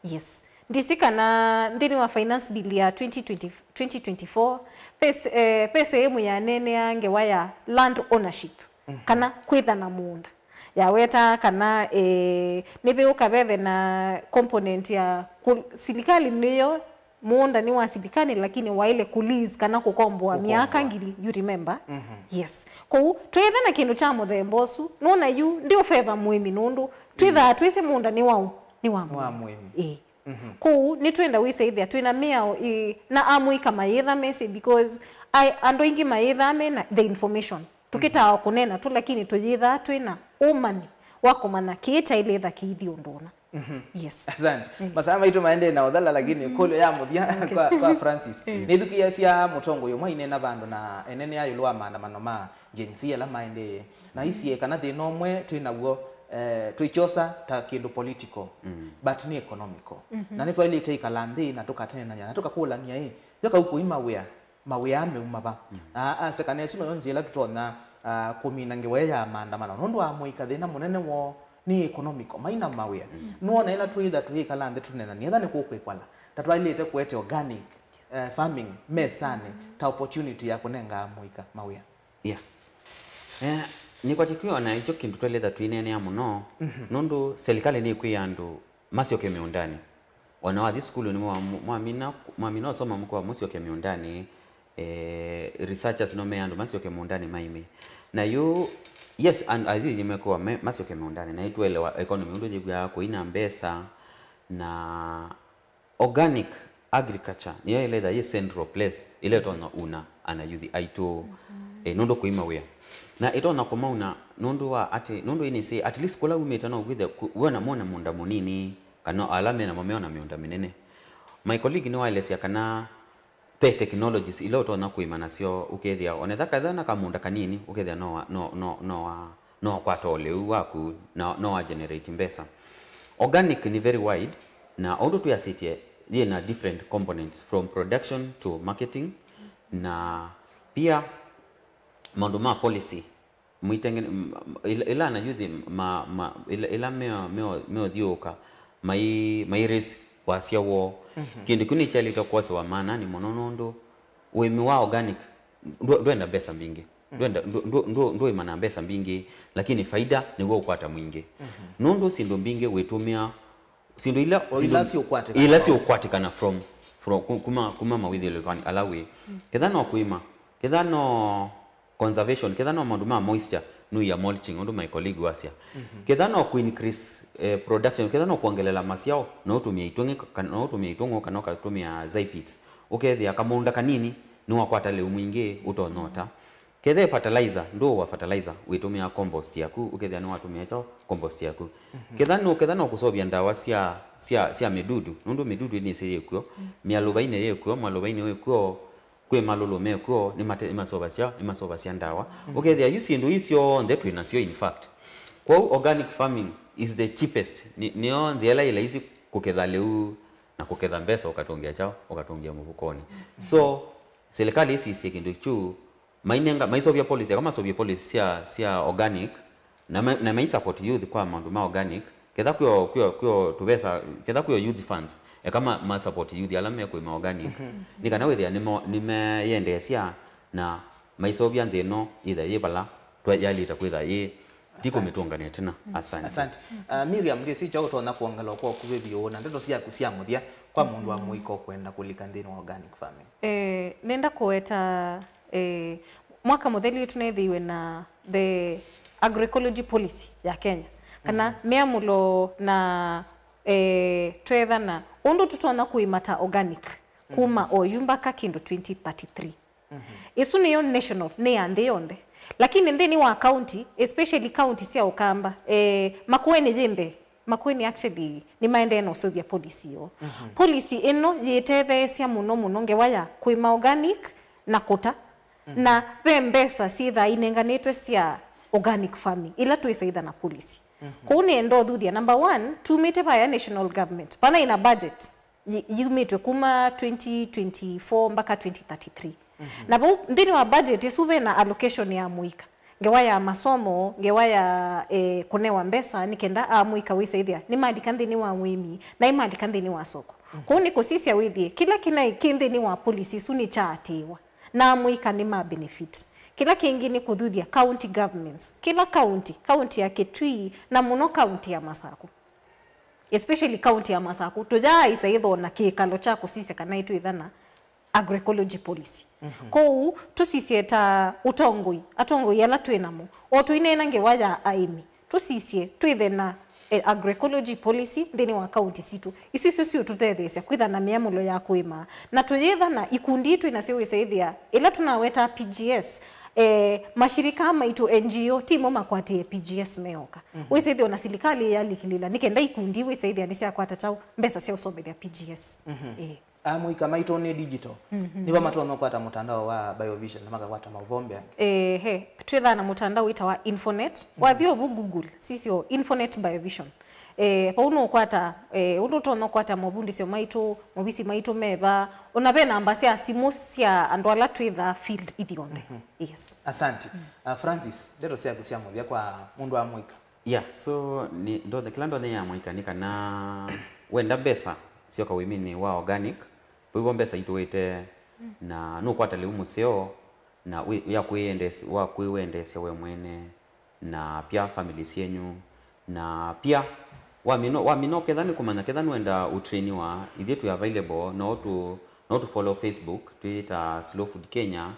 Yes. Ndisi kana nthĩnĩ wa finance bill ya twenty twenty, twenty twenty-four, pes-, eh, pesa ĩmwe yaneenea ngewa ya land ownership, mhm, kana kwĩtha na mũũnda. Yaweta kana, eh, nĩvĩũka vethe na component ya kũ-, silikalĩ nĩyo mũũnda nĩ wa silikalĩ, lakini waĩle kũlease kana kũkomboa. Kũkomboa. Myaka ngili, you remember? Mhm. Yes. Kwoou, twĩtha na kĩndũ kya mũthemba ũsu, nũna yu ndĩũfeva mũĩmi nũndũ twĩthaa twĩsĩ mũũnda nĩ wa ũ? Nĩ wa mũĩmi. Wa mũĩmi. Ĩĩ. Mhm. Kwoou, nĩtwenda wĩsaĩthĩa twĩna mĩao ĩ, na amũika mayĩtha mesĩ, because ai, andũ aingĩ mayĩthaa mena the information. Tũkĩtaa o kũneena tu, lakini tũyĩthaa twĩna ũmanyi wa kũmanya kĩĩ kyaĩlĩtha kĩithi ũndũ ũna. Mhm. Yes. Asante. Mm. Masaa maitũ maendee na ũthala, lakini, mm, ĩkũlyo ya mũthya, okay, kwa, kwa Francis. Mm. Nĩthukĩĩasya mũtongoi ũmwe aineena vandũ na enenea ĩũlũ wa maandamano ma Gen Z ala maendee. Na, mm, aisie kana thĩna ũmwe twĩ naw'o, eh, twĩkyosa ta kĩndũ political, mm, but nĩ economical. Mhm. Na nĩtwaĩlĩte ĩkala nthĩ na tũkatenanĩa na tũkakũlany'a ĩ, yo kau kũima wĩa, mawĩa meuma va? Mm. Na asya kana ĩsu noyo nzĩa ĩla tũtonya, ah, kũmina ngewa ĩĩ ya maandamano. Nũndũ wa mũika thĩna mũnene woo nĩ economical, maina mawĩa. Mm. Nũona ĩla twĩĩtha tũyĩkala nthĩ tũneenanĩa, etha nĩ kũkwĩkwala, ta twaĩlĩte kũete organic, eh, farming mesanĩ, mm, ta opportunity ya kũnenga mũika mawĩa. Yeah. Eh, nĩkwatya kwĩona ĩkyo kĩndũ twaĩlĩte twĩneenea mũno, mhm, nũndũ silikalĩ nĩkwĩa andũ masyoke mĩũndanĩ. Ona wathi sukulu nĩ mwa-, mwamina, mwamina ũsoma mũkwa mũsyoke mĩũndanĩ, eh, researchers no me andũ masyoke mũũndanĩ maĩme. Na yu, yes, and ayuthi nĩmekwa me-, masyoke mũũndanĩ, na ĩtũelewa economy ũndũ yĩvw'aa kũina mbesa, na organic agriculture nĩyo ĩletha yĩ central place ĩla ĩtonya una anayuthi aitũ, mhm, eh, nũndũ kũima wĩa. Na ĩtonya kũmauna nũndũ wa atĩ, nũndũ ĩnĩsĩ, at least kũla umĩte no kwĩthĩa ku-, wona mona mũũnda mũnini, kana ala menamo meona mĩũnda mĩnene. My colleague nĩwaelesya kana ve technologies ila ũtonya kũĩma nasyo, ũkethĩa onetha ketha na kamũũnda kanini, ũkethĩa no wa-, no, no, no wa-, no wakwata ũlĩu waku, na no wa generate mbesa. Organic nĩ very wide, na ũndũ twĩasĩtye, yĩ na different components from production to marketing, na pia maũndũ ma policy. Mwitenge-, m-, m-, ila, ila anayuthi ma, ma, ila, ila meo, meo, meũthiũũka, mai, mai raise wasya woo. Mhm. Kĩndũ kĩu nĩkyaĩlĩte kwosewa maananĩ mũno nũndũ ũĩmi wa organic ndũ-, ndwenda mbesa mbingĩ. Mhm. Ndwenda, ndũ-, ndũ-, ndũ-, ndũĩma na mbesa mbingĩ, lakini faida nĩw'o ũkwata mwingĩ. Mhm. Nũndũ syĩndũ mbingĩ wĩtũmĩa, syĩndũ ila, o ila syĩndũ syũkwatĩkana ila na syũkwatĩkana from, from, ku-, kuma, kuma mawĩthyũlũlũkanĩ ala wĩ. Mm. Ketha no kũĩma, ketha no conservation, ketha no maũndũ ma moisture, nũia mulching, ũndũ my colleague wasya. Mhm. Ketha no kũ increase, eh, production, ketha no kwongelela masyao, no ũtũmĩa itũng'ĩ, ka-, no ũtũmĩa itũng'ũ, kana ũkatũmĩa Zypit. Ũkethĩa kamũũnda kanini, nĩwakwata lĩu mwingĩ, ũtonyota. Ketha fertilizer, ndũũwa fertilizer, wĩtũmĩa compost yaku, ũkethĩa nĩwatũmĩa kyaũ, compost yaku. Mhm. Ketha no, ketha no kũseũvya ndawa sya, sya, sya mĩdudu, nũndũ mĩdudu nĩsĩ yĩkw'o, mm, mĩalũvainĩ yĩkw'o, mwalũvainĩ wĩkw'o, kwĩ malũlũ mekw'o, nĩmate-, nĩmasovasya, nĩmasovasya ndawa. Mhm. Ũkethĩa yu syĩndũ ii syonthe twĩ nasyo, in fact. Kwoou organic farming is the cheapest. Nĩ, nĩyo nzĩa ĩla yĩ laisi kũketha lĩu na kũketha mbesa ũkatũngĩa kyaũ, ũkatũngĩa mũvukonĩ. Mhm. So, silikalĩ ĩsisye kĩndũ kyu, mainenga, maisovya policy, aka masovye policy sya, sya organic, na ma-, na mai support youth kwa maũndũ ma organic, ketha kwĩo, kwĩo, kwĩo tũvesa, ketha kwĩo youth funds, eka ma, ma support youth ala mekũĩma organic. Mhm. Nĩ kana wĩthĩa nĩmo, nĩmeyendeesya na maisovya nthĩ ĩno yĩthe yĩ vala twa-, yaĩlĩte kwĩtha yĩ, ti kũmĩtũngana ĩtina. Asante. Asante. Ah, Miriam, ndĩsĩ kyaũ ũtonya kwongela kwa ũkuvĩ vyũ na ndeto syaku sya mũthya kwa mũndũ wa mũika ũkwenda kũlika nthĩnĩ wa organic farming? Eh, nenda kũweta, eh, mwaka mũthelu tũnethĩiwe na the agroecology policy ya Kenya, kana, mhm, mĩamũlo na, eh, twethana ũndũ tũtonya kũĩma ta organic kuma, mhm, oyu mpaka kĩndũ twenty thirty-three. Mhm. Ĩsu nĩyo national, nĩ ya nthĩ yonthe. Lakini nthĩnĩ wa county, especially county sya Ũkamba, eh, Makueni yĩ mbee. Makueni actually nĩmaendee na ũseũvya policy yoo. Mhm. Policy ĩno yĩtetheesya mũno mũno ngewa ya kũĩma organic na kũta. Mhm. Na ve mbesa syĩthaa inenganĩtwe sya organic farming, ila twĩsaitha na policy. Mhm. Kwoou nĩenda ũthuthya, number one, tumĩte vaya national government, vanaĩ na budget. yi- yumĩtwe kuma twenty twenty-four mpaka twenty thirty-three. Na vau nthĩnĩ wa budget ĩsu vena allocation ya mũika, ngewa ya masomo, ngewa ya eh, kũnewa mbesa nĩ kenda amũika wĩsa ĩthĩa nĩmalika nthĩnĩ wa ũĩmi na imalika nthĩnĩ wa soko. Kũu nĩ kũsisya wĩthĩe kĩla kĩnaĩ kĩ nthĩnĩ wa policy ĩsu nĩkyaatĩĩwa na amũika nĩma benefit. Kĩla kĩngĩ nĩ kũthuthya county governments, kĩla county, county ya Kitui na mũno county ya Masaku, especially county ya Masaku, tũyaaĩsa ĩthoo na kĩkalo kya kũsisya kana ĩtwĩthana agroecology policy. Kwoou tũsisye ta ũtongoi, atongoi ala twĩ namo, o tũineena ngewa ya aĩmi, tũsisye twĩthe na eh, agroecology policy nthĩnĩ wa kaunti sitũ. Isu isyo siũtũtetheesya kwĩtha na mĩamũlo ya kũĩma, na tũyĩtha na ikundi twĩ nasyo wĩsa ĩthĩa ĩla tũnawetaa P G S, eh, mashirika maitũ N G O timo makwatĩe P G S meoka. Wĩsa ĩthĩa ona silikalĩ yalikĩlĩla nĩ kenda ikundi wĩsa ĩthĩa nĩsyakwata kyaũ mbesa sya ũsomethya P G S. Eh. Amũika maitũ nĩ digital. Nĩvo matonya kũkwata mũtandao wa Biovision na makakwata maũvoo mbeange. Ehe, twĩthaa na mũtandao wĩtawa Infonet. Wathi ũvu Google, sisyo Infonet Biovision. Eh, vau nũkwata, eh, ũndũ ũtonya kũkwata mavundĩsyo maitũ, movisi maitũ meva, ona ve namba sya simũ sya andũ ala twĩthaa field ithyonthe. Yes. Asante. Uh, Francis, ndeto syaku sya mũthya kwa mũndũ wa mũika. Yeah, so nĩ ndonya, kĩla ndonya ya mũika nĩ kana wenda mbesa syoka wĩminĩ wa organic, vĩvo mbesa itũĩte na nũkwata lĩu mũseo na wĩ- ya kwĩyendees- wa kwĩwendeesya we mwene na pia family syenyu, na pia wamino wamino ketha nĩ kũmanya ketha nũenda ũtrainiwa, ithyĩ twĩ available, no tu no tu follow Facebook twĩta Slow Food Kenya.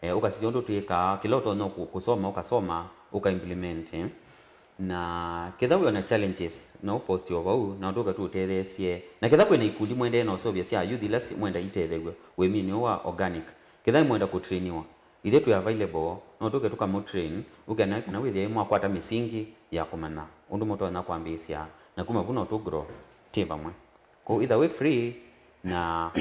Eh, ũkasisya ũndũ twĩkaa, kĩla ũtonya kũ- kũsoma ũkasoma, ũka implement, eh. Na ketha wĩ ona challenges no post o vau na ũtũke tũũtetheesye, na ketha kwĩna ikundi mwendee na ũseũvya sya youth ila si- mwenda itethew'e wĩminĩ ũũ wa organic, ketha nĩmwenda kũtrainiwa, ithyĩ twĩ available, no tũke tũkamũtrain, ũkena kana wĩthĩe mwakwata mĩsingi ya kũmanya ũndũ mũtonya kwambĩĩsya, na kuma vu no tũ grow twĩ vamwe. Kwoou either wĩ free na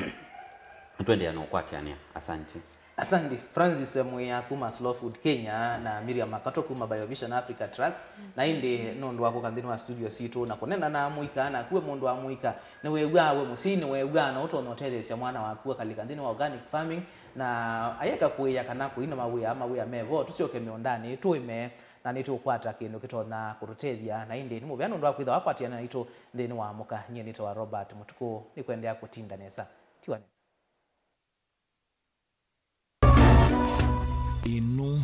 tũendeea na ũkwatĩanĩa. Asante. Asante. Francis Mwĩa kuma Slow Food Kenya na Miriam Makato kuma Biovision Africa Trust. Na ĩndĩ nũndũ wa kũka nthĩnĩ wa studio sitũ na kũnena na mũika, na kuwe mũndũ wa mũika, nĩwew'aa we mũsyai, nĩwew'aa na ũtonya ũtetheesya mwana waku akalika nthĩnĩ wa organic farming, na ayeka kũĩa kana kũina mawĩa, mawĩa mevo, tũsyoke mĩũndanĩ, tũĩme, na nĩtũkwata kĩndũ kĩtonya kũtũtethya. Na ĩndĩ nĩ mũvea nũndũ wa kwĩtha wakwatĩana naitũ nthĩnĩ wa mũka. Nyie nĩtawa Robert Mũtukũ, nĩkwendea kũtinda nesa. Tiwa nesa. Ĩno